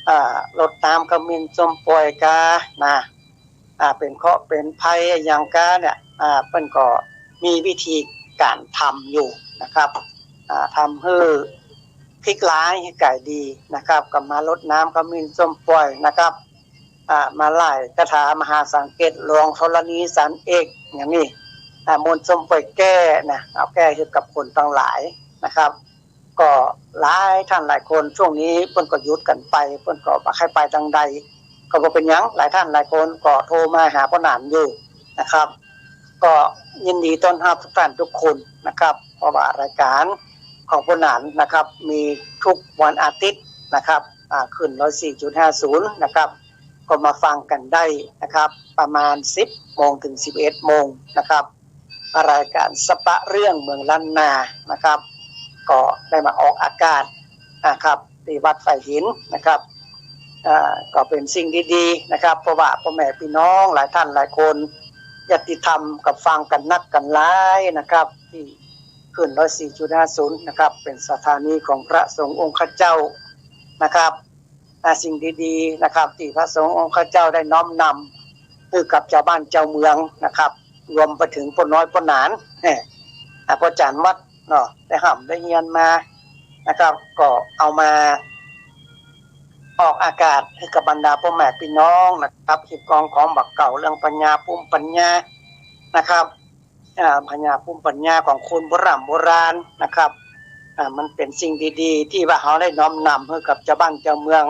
อ่า รดน้ำขมิ้นส้มป่วยกานะ อ่า เป๋นเคราะห์เป๋นภัยอะหยังกาเนี่ย อ่า เปิ้นก็มีวิธีก๋านทำอยู่นะครับ อ่า ทำหื้อพลิกร้ายหื้อกลายดีนะครับ ก็มารดน้ำขมิ้นส้มป่วยนะครับ อ่า มาไหว้คาถามหาสังเกตหลวงธรณีสารเอกอย่างนี้ อ่า มนต์ส้มป่วยแก้นะ เอาแก้หื้อกับคนตังหลายนะครับ ก็หลายท่านหลายคนช่วงนี้เปิ้นก็หยุดกั๋นไป เปิ้นก็บ่ใค่ไปตางใด ก็บ่เป๋นหยัง หลายท่านหลายคนก็โทรมาหาป้อหนานอยู่นะครับ ก็ยินดีต้อนฮับทุกท่านทุกคนนะครับ เพราะว่ารายก๋านของป้อหนานนะครับ มีทุกวันอาทิตย์นะครับ อ่า คลื่น ร้อยสี่จุดห้าศูนย์ นะครับ ก็มาฟังกั๋นได้นะครับ ประมาณสิบโมงถึงสิบเอ็ดโมงนะครับ รายก๋านสะปะเรื่องเมืองล้านนานะครับ ก็ได้มาออกอากาศนะครับ ตี้วัดฝายหินนะครับ อ่า ก็เป๋นสิ่งดีๆ นะครับ เพราะว่าป้อแม่ปี้น้องหลายท่านหลายคน ญาติธรรมก็ฟังกั๋นนักกั๋นหลายนะครับ ตี้คลื่น ร้อยสี่จุดห้าศูนย์ นะครับ เป๋นสถานีของพระสงฆ์องค์ข้าเจ้านะครับ อ่า สิ่งดีๆ นะครับ ตี้พระสงฆ์องค์ข้าเจ้าได้น้อมนำหื้อกับจาวบ้านจาวเมืองนะครับ รวมไปเถิงป้อน้อยป้อหนาน แหม อ่า ป้อจ๋ารย์วัดเนาะ ได้ฮ่ำได้เฮียนมานะครับ ก็เอามาออกอากาศหื้อกับบรรดาป้อแม่ปี้น้องนะครับ ฮีบกองของบ่าเก่าเรื่องปัญญาภูมิปัญญานะครับ อ่า ปัญญาภูมิปัญญาของคนโบร่ำโบราณนะครับ อ่า มันเป๋นสิ่งดีๆ ตี้ว่าเฮาได้น้อมนำหื้อกับจาวบ้านจาวเมือง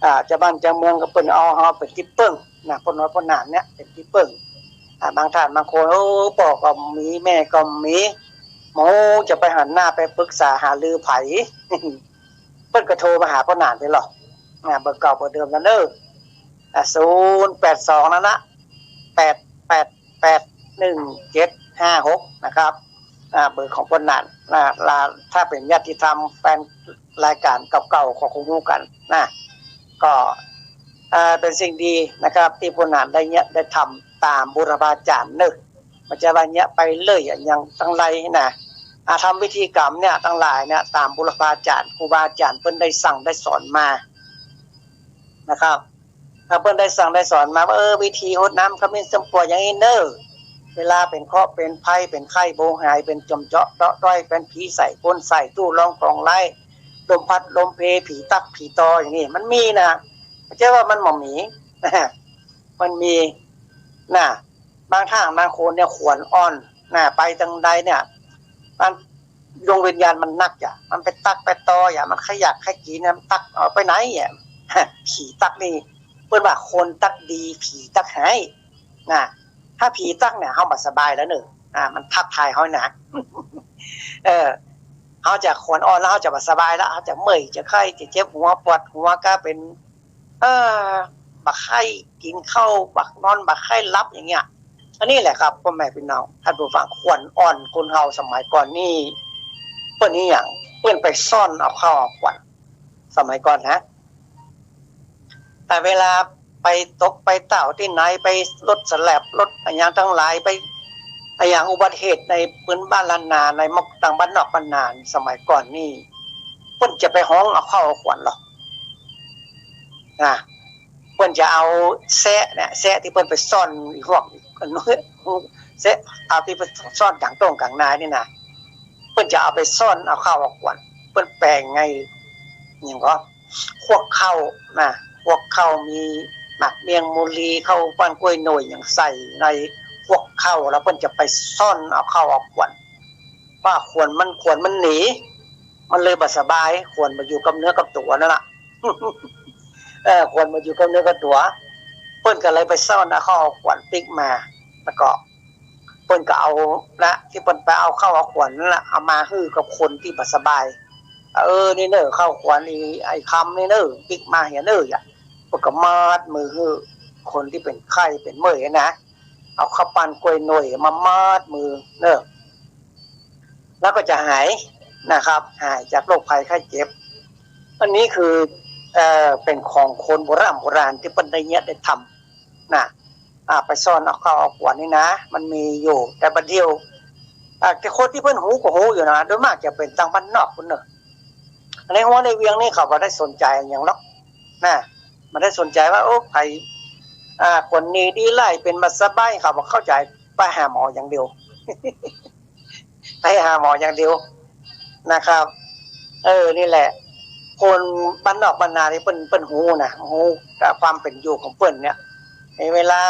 อ่า จาวบ้านจาวเมืองก็เปิ้นเอาเฮาเป๋นตี้เปิ้งนะ ป้อน้อยป้อหนานเนี่ยเป๋นตี้เปิ้ง อ่า บางท่านบางคน โอ้ ป้อก็มี แม่ก็มี บ่ฮู้จะไปหันหน้าไปปรึกษาหารือใผ เปิ้นก็โทรมาหาป้อหนานได้ลอ อ่า เบอร์เก่าเบอร์เดิมนั่นเน่อ อ่า ศูนย์แปดสอง นั่นนะ แปดแปดแปด หนึ่งเจ็ดห้าหก นะครับ อ่า เบอร์ของป้อหนานนะ ลา ถ้าเป๋นญาติธรรมแฟนรายก๋านเก่าๆ ก็คงฮู้กั๋นนะ ก็ อ่า เป๋นสิ่งดีนะครับ ตี้ป้อหนานได้เยียะได้ทำต๋ามบุรพาจ๋ารย์เน่อ บ่ใจ้ว่าเยียะไปเรื่อยอะ อย่างตังหลายนะ อ่า ทำพิธีกรรมเนี่ยตังหลายเนี่ย ต๋ามบุรพาจ๋ารย์ ครูบาอาจ๋ารย์เปิ้นได้สั่งได้สอนมานะครับ ถ้าเปิ้นได้สั่งได้สอนมาว่า เออ วิธีหดน้ำขมิ้นส้มป่วยอย่างนี้เน่อ เวลาเป๋นเคราะห์เป๋นภัย เป๋นไข้บ่หาย เป๋นจ่อมเจาะเตาะต้อย เป๋นผีใส่คนใส่ ตู้รองของไร้ ลมพัดลมเพ ผีตั๊กผีตออย่างนี้ มันมีนะ บ่ใจ้ว่ามันบ่มี มันมีนะ บางท่านบางคนเนี่ยขวัญอ่อนนะ ไปตางใดเนี่ย มัน ดวงวิญญาณมันนักจ้ะ มันไปตั๊กไปตอจ้ะ มันใค่อยากใค่กิ๋นเนี่ย มันตั๊กเอาไปไหนเนี่ย ผีตั๊กนี่ เปิ้นว่าคนตั๊กดี ผีตั๊กฮ้ายนะ ถ้าผีตั๊กเนี่ย เฮาบ่สบายแล้วเน่อ อ่า มันทักทายเฮานะ เออ เฮาจะขวัญอ่อนแล้ว เฮาจะบ่สบายแล้ว เฮาจะเมื่อย จะไข้ จะเจ็บหัว ปวดหัว ก็เป๋น เออ บ่ใค่กิ๋นข้าว บ่นอน บ่ใค่หลับ อย่างเงี้ย อันนี้แหละครับ ป้อแม่ปี้น้อง ต้านผู้ฟัง ขวัญอ่อนคนเฮาสมัยก่อนนี่ เปิ้นนี่หยัง เปิ้นไปซ่อนเอาข้าวเอาขวัญ สมัยก่อนนะ แต่เวลาไปตกไปเต้าตี้ไหน ไปลดสแลบ ลดอะหยังตังหลาย ไปอะหยังอุบัติเหตุในปื้นบ้านล้านนา ในมอก ตางบ้านนอกบ้านนา สมัยก่อนนี่ เปิ้นจะไปฮ้องเอาข้าวเอาขวัญลอ นะ เปิ้นจะเอาแซะเนี่ย แซะตี้เปิ้นไปซ่อนอีห้อง อันนู้น แซะ เอาตี้เปิ้นซ่อนก๋างต้งก๋างนานี่นะ เปิ้นจะเอาไปซ่อนเอาข้าวเอาขวัญ เปิ้นแป๋งไอ้ หยังก็ ฮวกข้าวนะ ฮวกข้าว มีหมากเมี่ยง มูลี ข้าวปั้น ก๊วยหน่วย หยังใส่ในฮวกข้าว แล้วเปิ้นจะไปซ่อนเอาข้าวเอาขวัญ ว่าขวัญมัน ขวัญมันหนี มันเลยบ่สบาย ขวัญบ่อยู่กับเนื้อกับตั๋วนั่นล่ะ เออ ขวัญบ่อยู่กับเนื้อกับตั๋ว เปิ้นก็เลยไปซ่อนเอาข้าวเอาขวัญปิ๊กมา แล้วก็ เปิ้นก็เอานะ ตี้เปิ้นไปเอาข้าวเอาขวัญนั่นล่ะ เอามาหื้อกับคนตี้บ่สบาย เออ นี่เน่อ ข้าวขวัญอีไอ้คำนี่เน่อ ปิ๊กมาเหียเน่อ อ่ะ เปิ้นก็มัดมือหื้อ คนตี้เป๋นไข้เป๋นเมื่อยนะ เอาข้าวปั้น ก๊วยหน่วย มามัดมือเน่อ แล้วก็จะหายนะครับ หายจากโรคภัยไข้เจ็บ อันนี้คือ เอ่อ เป๋นของคนโบร่ำโบราณตี้เปิ้นได้เยียะได้ทำนะ อ่า ไปซ่อนเอาข้าวเอาขวัญนี่นะ มันมีอยู่ แต่บัดเดี่ยว อ่า แต่คนตี้เปิ้นฮู้ก็ฮู้อยู่นะ โดยมากจะเป๋นตางบ้านนอกพุ้นเน่อ ในหัวในเวียงนี่เขาบ่ได้สนใจ๋อะหยังหรอกนะ บ่ได้สนใจ๋ว่า โอ้ ใผ อ่า คนดีดีร้าย เป๋นบ่สบาย เขาบ่เข้าใจ๋ ไปหาหมออย่างเดียว ไปหาหมออย่างเดียวนะครับ เออ นี่แหละ คนบ้านนอกบ้านนานี่เปิ้น เปิ้นฮู้นะ ฮู้กับความเป๋นอยู่ของเปิ้นเนี่ย ในเวลา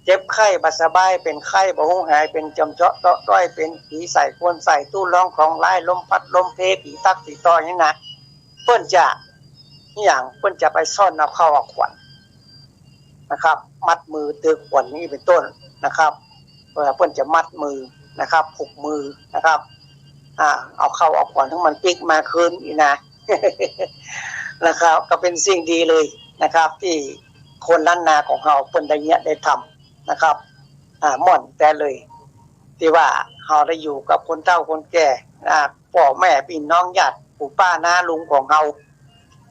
เจ็บไข้บ่สบาย เป๋นไข้บ่ฮู้หาย เป๋นจำเจาะเจาะจ้อย เป๋นผีใส่คนใส่ ตู้ลองของร้าย ลมพัดลมเพ ผีตั๊กผีต่ออย่างนี้นะ เปิ้นจะ อหยัง เปิ้นจะไปซ่อนเอาข้าวเอาขวัญนะครับ มัดมือตึกขวัญนี่เป๋นต้นนะครับ เออ เปิ้นจะมัดมือนะครับ ผูกมือนะครับ อ่า เอาข้าวเอาขวัญของมันปิ๊กมาคืนนี่นะ นะครับ ก็เป๋นสิ่งดีเลยนะครับ ตี้คนล้านนาของเฮาเปิ้นได้เยียะได้ทำนะครับ อ่า ม่วนแต๊เลย ตี้ว่าเฮาได้อยู่กับคนเฒ่าคนแก่ อ่า ป้อแม่ปี้น้องญาติปู่ป้าน้าลุงของเฮา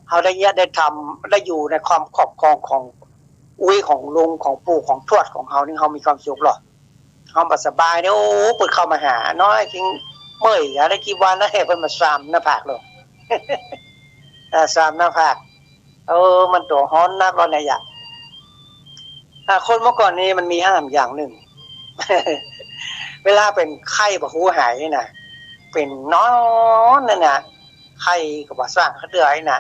เฮาได้เยียะได้ทำ ได้อยู่ในความครอบครองของอุ๊ยของลุงของปู่ของทวดของเฮานี่ เฮามีความสุขลอ เฮาบ่สบายเนี่ย โอ้ เปิ้นเข้ามาหา น้อยจิงเมื่อย หาได้กี่วันนะ เปิ้นมาสามหน้าผากลง เออ สามหน้าผาก เออ มันตั๋วฮ้อนนักลอเนี่ย อ่ะ คนเมื่อก่อนนี้มันมีห้ามอย่างนึ่ง เวลาเป๋นไข้บ่ฮู้หายนี่นะ เป๋นนอนนั่นนะ ไข้ก็บ่สร้างเขาเดือยนะ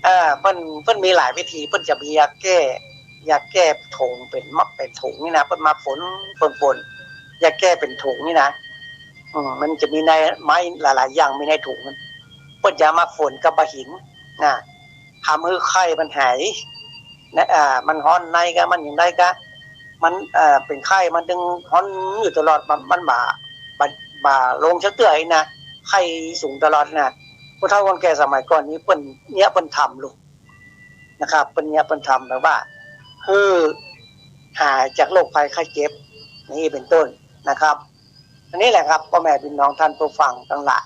เออ เปิ้น เปิ้นมีหลายวิธี เปิ้นจะมียาแก้ ยาแก้ถุงเป๋นมัดเป๋นถุงนี่นะ เปิ้นมาฝน เปิ้นฝน ยาแก้เป๋นถุงนี่นะ อืม มันจะมีในไม้หลายๆ อย่าง มีในถุงมัน เปิ้นจะมาฝนกับบ่าหินนะ ทำหื้อไข้มันหายนะ อ่า มันฮ้อนในกะ มันอย่างใดกะ มัน เอ่อ เป๋นไข้มันจึงฮ้อนอยู่ตลอด มัน มันบ่า บ่า บ่าลงจักเตื้อนะ ไข้สูงตลอดนะ ผู้เฒ่าคนแก่สมัยก่อนนี้เปิ้นเยียะเปิ้นทำลูกนะครับ เปิ้นเยียะเปิ้นทำแบบว่า หื้อหายจากโรคภัยไข้เจ็บ นี่เป๋นต้นนะครับ อันนี้แหละครับ ป้อแม่ปี้น้องต้านผู้ฟังตังหลาย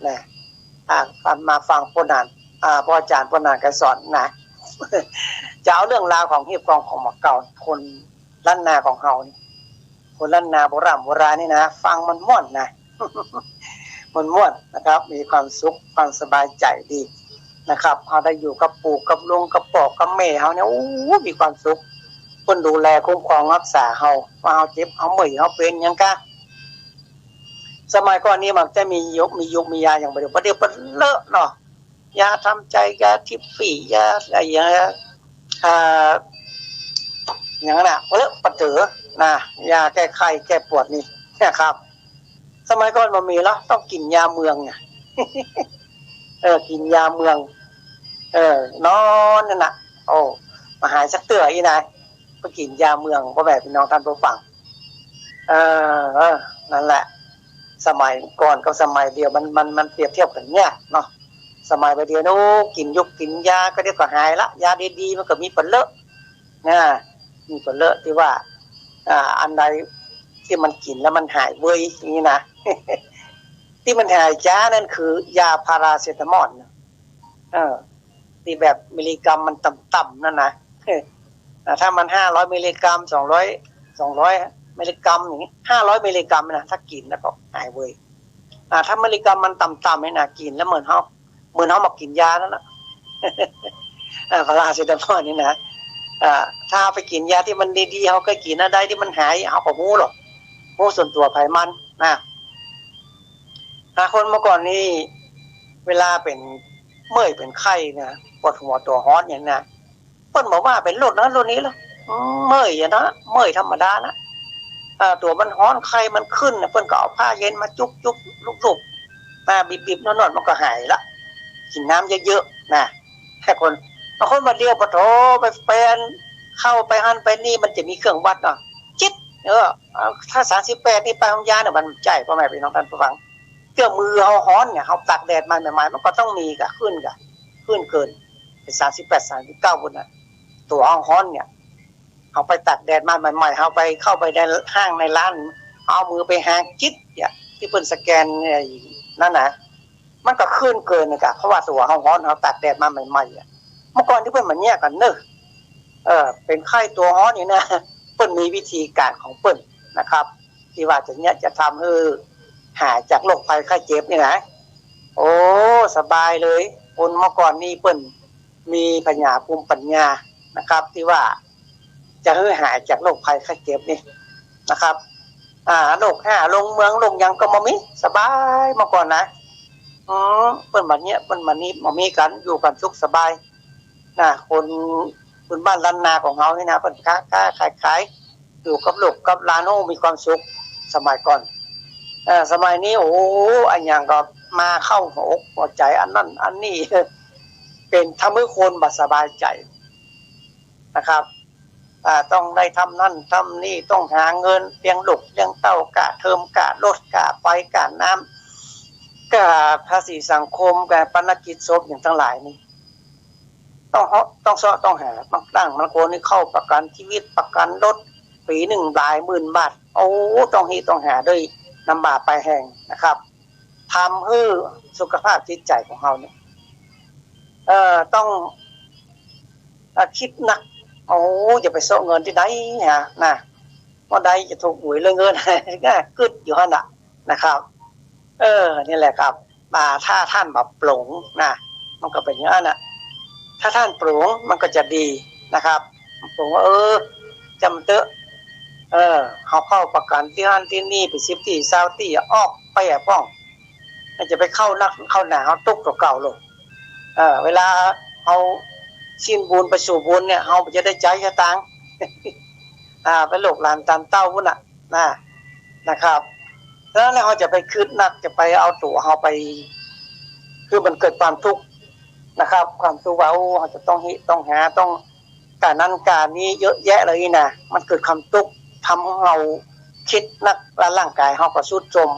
นะ อ่า มาฟังป้อหนาน อ่า ป้ออาจ๋ารย์ป้อหนานไกรสอนนะ จะเอาเรื่องราวของฮีบกองของหมากเก่า คนล้านนาของเฮานี่ คนล้านนาโบร่ำโบราณนี่นะ ฟังมันม่วนนะ มันม่วนนะครับ มีความสุข ความสบายใจ๋ดีนะครับ เฮาได้อยู่กับปู่กับลุงกับป้อกับแม่เฮาเนี่ย โอ้ มีความสุข เปิ้นดูแลคุ้มครองฮักษาเฮา ว่าเฮาเจ็บ เฮาเมื่อย เฮาเป๋นหยังกะ สมัยก่อนนี้มันจะมียุก มียุก มียาอย่างบ่าเดี่ยว บ่าเดี่ยวเปิ้นเลอะเนาะ ยาทำใจ๋ ยาทิฟฟี่ ยาอะไรอย่างเงี้ย อ่า อย่างนั้นน่ะ เปิ้นเลอะเปิ้นเต๋อนะ ยาแก้ไข้แก้ปวดนี่นะครับ สมัยก่อนบ่มีหรอก ต้องกิ๋นยาเมืองไง เออ กิ๋นยาเมือง เออ นอนนั่นน่ะ โอ้ บ่หายจักเตื้ออี้นะ ไปกิ๋นยาเมือง ป้อแม่ปี้น้องต้านผู้ฟัง เออ เออ นั่นแหละ สมัยก่อนกับสมัยเดี๋ยวมัน มัน มันเปรียบเทียบกั๋นยากเนาะ สมัยบ่าเดี่ยวนี้ โอ้ กิ๋นยุกกิ๋นยาก็เดี๋ยวก็หายละ ยาดีๆ มันก็มีปันเล้อะนะ มีปันเล้อะตี้ว่า อ่า อันใดตี้มันกิ๋นแล้วมันหายเวยอย่างนี้นะ ตี้มันหายจ๊านั่นคือยาพาราเซตามอลนะ เออ ตี้แบบมิลลิกรัมมันต่ำๆ นั่นนะ อ่า ถ้ามันห้าร้อยมิลลิกรัม สองร้อย สองร้อยมิลลิกรัมอย่างนี้ ห้าร้อยมิลลิกรัมนะ ถ้ากิ๋นแล้วก็หายเวย อ่า ถ้ามิลลิกรัมมันต่ำๆ นี่นะ กิ๋นแล้วเหมือนเฮา เหมือนเฮามากิ๋นยานั่นแหละ อ่า พาราเซตามอลนี่นะ อ่า ถ้าไปกิ๋นยาตี้มันดีๆ เฮาเคยกิ๋นอันใดตี้มันหาย เฮาก็ฮู้หรอก ฮู้ส่วนตั๋วไผมันนะ อ่า คนเมื่อก่อนนี่ เวลาเป๋นเมื่อยเป๋นไข้นะ ปวดหัวตั๋วฮ้อนอย่างนี้นะ เปิ้นบอกว่าเป๋นโรคนั้นโรคนี้แล้ว อืม เมื่อยอะนะ เมื่อยธรรมดานะ อ่า ตั๋วมันฮ้อน ไข้มันขึ้นนะ เปิ้นก็เอาผ้าเย็นมาจุ๊บๆ ลูบๆ มาบีบๆ นวดๆ มันก็หายละ กิ๋นน้ำเยอะๆ นะ แต่คน บางคนบ่าเดี่ยวปะโถ ไปแปน เข้าไปหั้นไปนี่ มันจะมีเครื่องวัดเนาะ จิ๊ด เออ เอา ถ้าสามสิบแปดนี่ไปโฮงยาเนี่ย มันใจ้ ป้อแม่ปี้น้องต้านผู้ฟัง เกื้อมือเฮาฮ้อนเนี่ย เฮาตากแดดมาใหม่ๆ มันก็ต้องมีก่ะ ขึ้นก่ะ ขึ้นเกิน เป๋นสามสิบแปด สามสิบเก้าปู้นน่ะ ตั๋วเฮาฮ้อนเนี่ย เฮาไปตากแดดมาใหม่ๆ เฮาไปเข้าไปในห้างในร้าน เอามือไปหาจิ๊ดเนี่ย ตี้เปิ้นสแกนไอ้นั่นนะ มันก็ขึ้นเกินน่ะก่ะ เพราะว่าตั๋วเฮาฮ้อน เฮาตากแดดมาใหม่ๆ อะ เมื่อก่อนตี้เปิ้นบ่าเยียะกั๋นเนาะ เออ เป๋นไข้ตั๋วฮ้อนนี่นะ เปิ้นมีวิธีก๋านของเปิ้นนะครับ ตี้ว่าจะเยียะจะทำหื้อหายจากโรคภัยไข้เจ็บนี่นะ โอ้ สบายเลย คนเมื่อก่อนนี่เปิ้นมีผญาภูมิปัญญานะครับ ตี้ว่าจะหื้อหายจากโรคภัยไข้เจ็บนี่นะครับ อ่า โรคห้าลงเมือง โรคหยังก็บ่มี สบายเมื่อก่อนนะ อืม เปิ้นบ่าเยียะ เปิ้นบ่านี้ บ่มีกั๋น อยู่กั๋นสุขสบาย นะ คนพื้นบ้านล้านนาของเฮานี่นะ เปิ้นค้าๆ ขายๆ อยู่กับลูกกับหลาน โอ้ มีความสุข สมัยก่อน เอ่อ สมัยนี้ โอ้ อะหยังก็มาเข้าหัวอกหัวใจ๋ อันนั้นอันนี้ เป๋นทำหื้อคนบ่สบายใจ๋นะครับ อ่า ต้องได้ทำนั่นทำนี่ ต้องหาเงินเลี้ยงลูกเลี้ยงเต้า ก่าเทอม ก่ารถ ก่าไฟ ก่าน้ำ ก่าภาษีสังคม ก่าปณกิจศพ หยังตังหลายนี่ ต้องเฮาะ ต้องเซาะต้องหา บางครั้งบางคนนี่เข้าประกัญชีวิต ประกัญรถ ปี๋นึ่งหลายหมื่นบาท โอ้ ต้องฮีต้องหาด้วยน้ำบ่าปลายแฮงนะครับ ทำหื้อสุขภาพจิตใจ๋ของเฮาเนี่ย เอ่อ ต้อง อ่ะ กึ๊ดนัก โอ้ จะไปเซาะเงินตี้ใดฮะ นะ เมื่อใดจะถูกหวยรวยเงิน ก็กึ๊ดอยู่หั้นน่ะนะครับ เออ นี่แหละครับ อ่า ถ้าต้านบ่ปลงนะ มันก็เป๋นอย่างนั้นน่ะ ถ้าต้านปลงมันก็จะดีนะครับ ปลงว่า เออ จำเต๊อะ เออ เฮาเข้าประกัญตี้หั้นตี้นี่ ไปสิบตี้ซาวตี้ ออกไปอะป้อง จะไปเข้านักเข้าหนา เฮาตุ๊กข์ตั๋วเก่าโลด เออ เวลาเฮาสิ้นบุญไปสู่บุญเนี่ย เฮาจะได้ใจ๊สตางค์ อ่า ไปลูกหลานตานเต้าปู้นน่ะ นะ นะครับ ฉะนั้นแล้วเฮาจะไปกึ๊ดนัก จะไปเอาตั๋วเฮาไป คือมันเกิดความทุกข์นะครับ ความทุกข์ว่า โอ้ เฮาจะต้องฮีต้องหา ต้องก่านั้นก่านี้เยอะแยะเลยนะ มันเกิดความทุกข์ ทำหื้อเฮากึ๊ดนัก แล้วร่างก๋ายเฮาก็ทรุดโทรม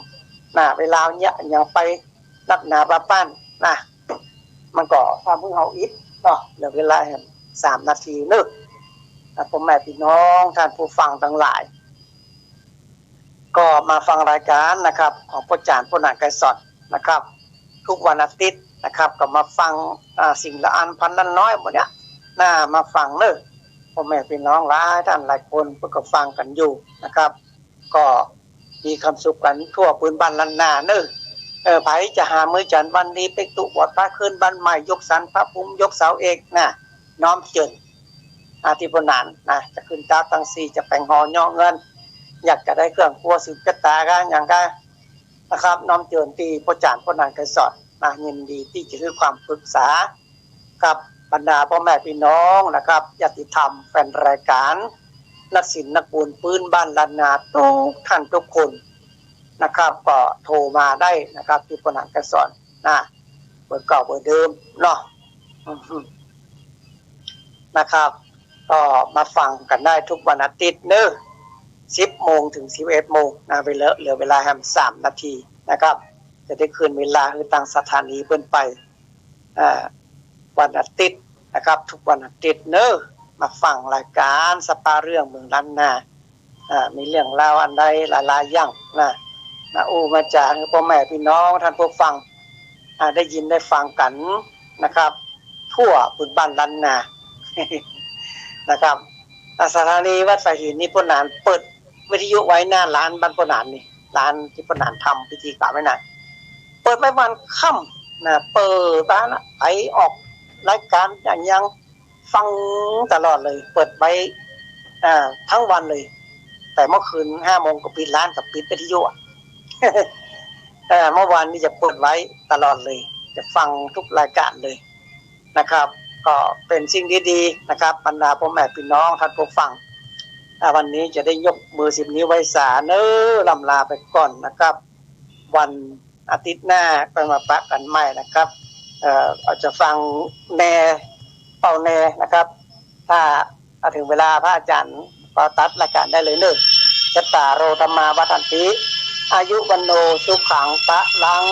นะ เวลาเยียะหยังไปนักหนาปาปันนะ มันก็ทำหื้อเฮาอิดเนาะ เหลือเวลาแหมสามนาทีเนาะ นะ ป้อแม่ปี้น้องต้านผู้ฟังตังหลาย ก็มาฟังรายก๋านนะครับ ของป้อจ๋ารย์ ป้อหนาน ไกรสอน นะครับ กู้วันอาทิตย์นะครับ ก็มาฟัง อ่า สิ่งละอันพันละน้อยหมดเนี่ย น่ามาฟังเนาะ ป้อแม่ปี้น้องหลายต้านหลายคนเปิ้นก็ฟังกั๋นอยู่นะครับ ก็มีความสุขกั๋นทั่วพื้นบ้านล้านนาเนาะ เออ ใผจะหามื้อจันทร์วันดี ไปตุ๊บวชพระขึ้นบ้านใหม่ ยกสันพระภูมิ ยกเสาเอกนะ น้อมเจิญ อ่า ตี้ป้อหนานนะ จะขึ้นตาตั้งสี่ จะแป๋งหอเยาะเงิน อยากจะได้เครื่องครัวสืบจะต๋ากั๋นหยังกั๋นนะครับ น้อมเจิญตี้ป้อจ๋ารย์ ป้อหนาน ไกรสอน นะ ยินดีตี้จะหื้อความปรึกษา กับบรรดาป้อแม่ปี้น้องนะครับ ญาติธรรม แฟนรายก๋าน นักศิลป์นักบุญพื้นบ้านล้านนาทุกท่านทุกคนนะครับ ก็โทรมาได้นะครับ ตี้ป้อหนาน ไกรสอน นะ เบอร์เก่าเบอร์เดิมเนาะ นะครับ ก็มาฟังกั๋นได้กู้วันอาทิตย์เนาะ สิบโมงเถิงสิบเอ็ดโมงนะ เวลา เหลือเวลาแหมสามนาทีนะครับ จะได้คืนเวลาหื้อตางสถานีเปิ้นไป อ่า วันอาทิตย์นะครับ ทุกวันอาทิตย์เนาะ มาฟังรายก๋านสะปาเรื่องเมืองล้านนา อ่า มีเรื่องราวอันใดหลายๆ อย่างนะ มาอู้มาจ๋าหื้อป้อแม่ปี้น้องต้านผู้ฟัง อ่า ได้ยินได้ฟังกั๋นนะครับ ทั่วพื้นบ้านล้านนา นะครับ อ่า สถานีวัดฝายหินนี่ป้อหนานเปิดวิทยุไว้หน้าลานบ้านป้อหนานนี่ ลานตี้ป้อหนานทำพิธีก๋รรมไว้นั่น เปิดไว้วันค่ำนะ เปิดมานะ ไปออกรายก๋านอะหยัง ฟังตลอดเลย เปิดไว้ อ่า ตึงวันเลย แต่เมื่อคืนห้าโมงก็ปิดลานกับปิดวิทยุอะ เอ่อ เมื่อวานนี้จะเปิดไว้ตลอดเลย จะฟังทุกรายก๋านเลยนะครับ ก็เป๋นสิ่งดีๆ นะครับ บรรดาป้อแม่ปี้น้องต้านผู้ฟัง อ่า วันนี้จะได้ยกมือสิบนิ้วไหว้สาเนาะ ล่ำลาไปก่อนนะครับ วันอาทิตย์หน้าก็มาปะกั๋นใหม่นะครับ เอ่อ เฮาจะฟังแน่ เป่าแน่นะครับ ถ้า ถ้าเถิงเวลาพระอาจ๋ารย์ก็ตัดรายก๋านได้เลยเนาะ จัตตาโร ธัมมา วัฑฒันติ อายุ วัณโณ สุขัง พะลัง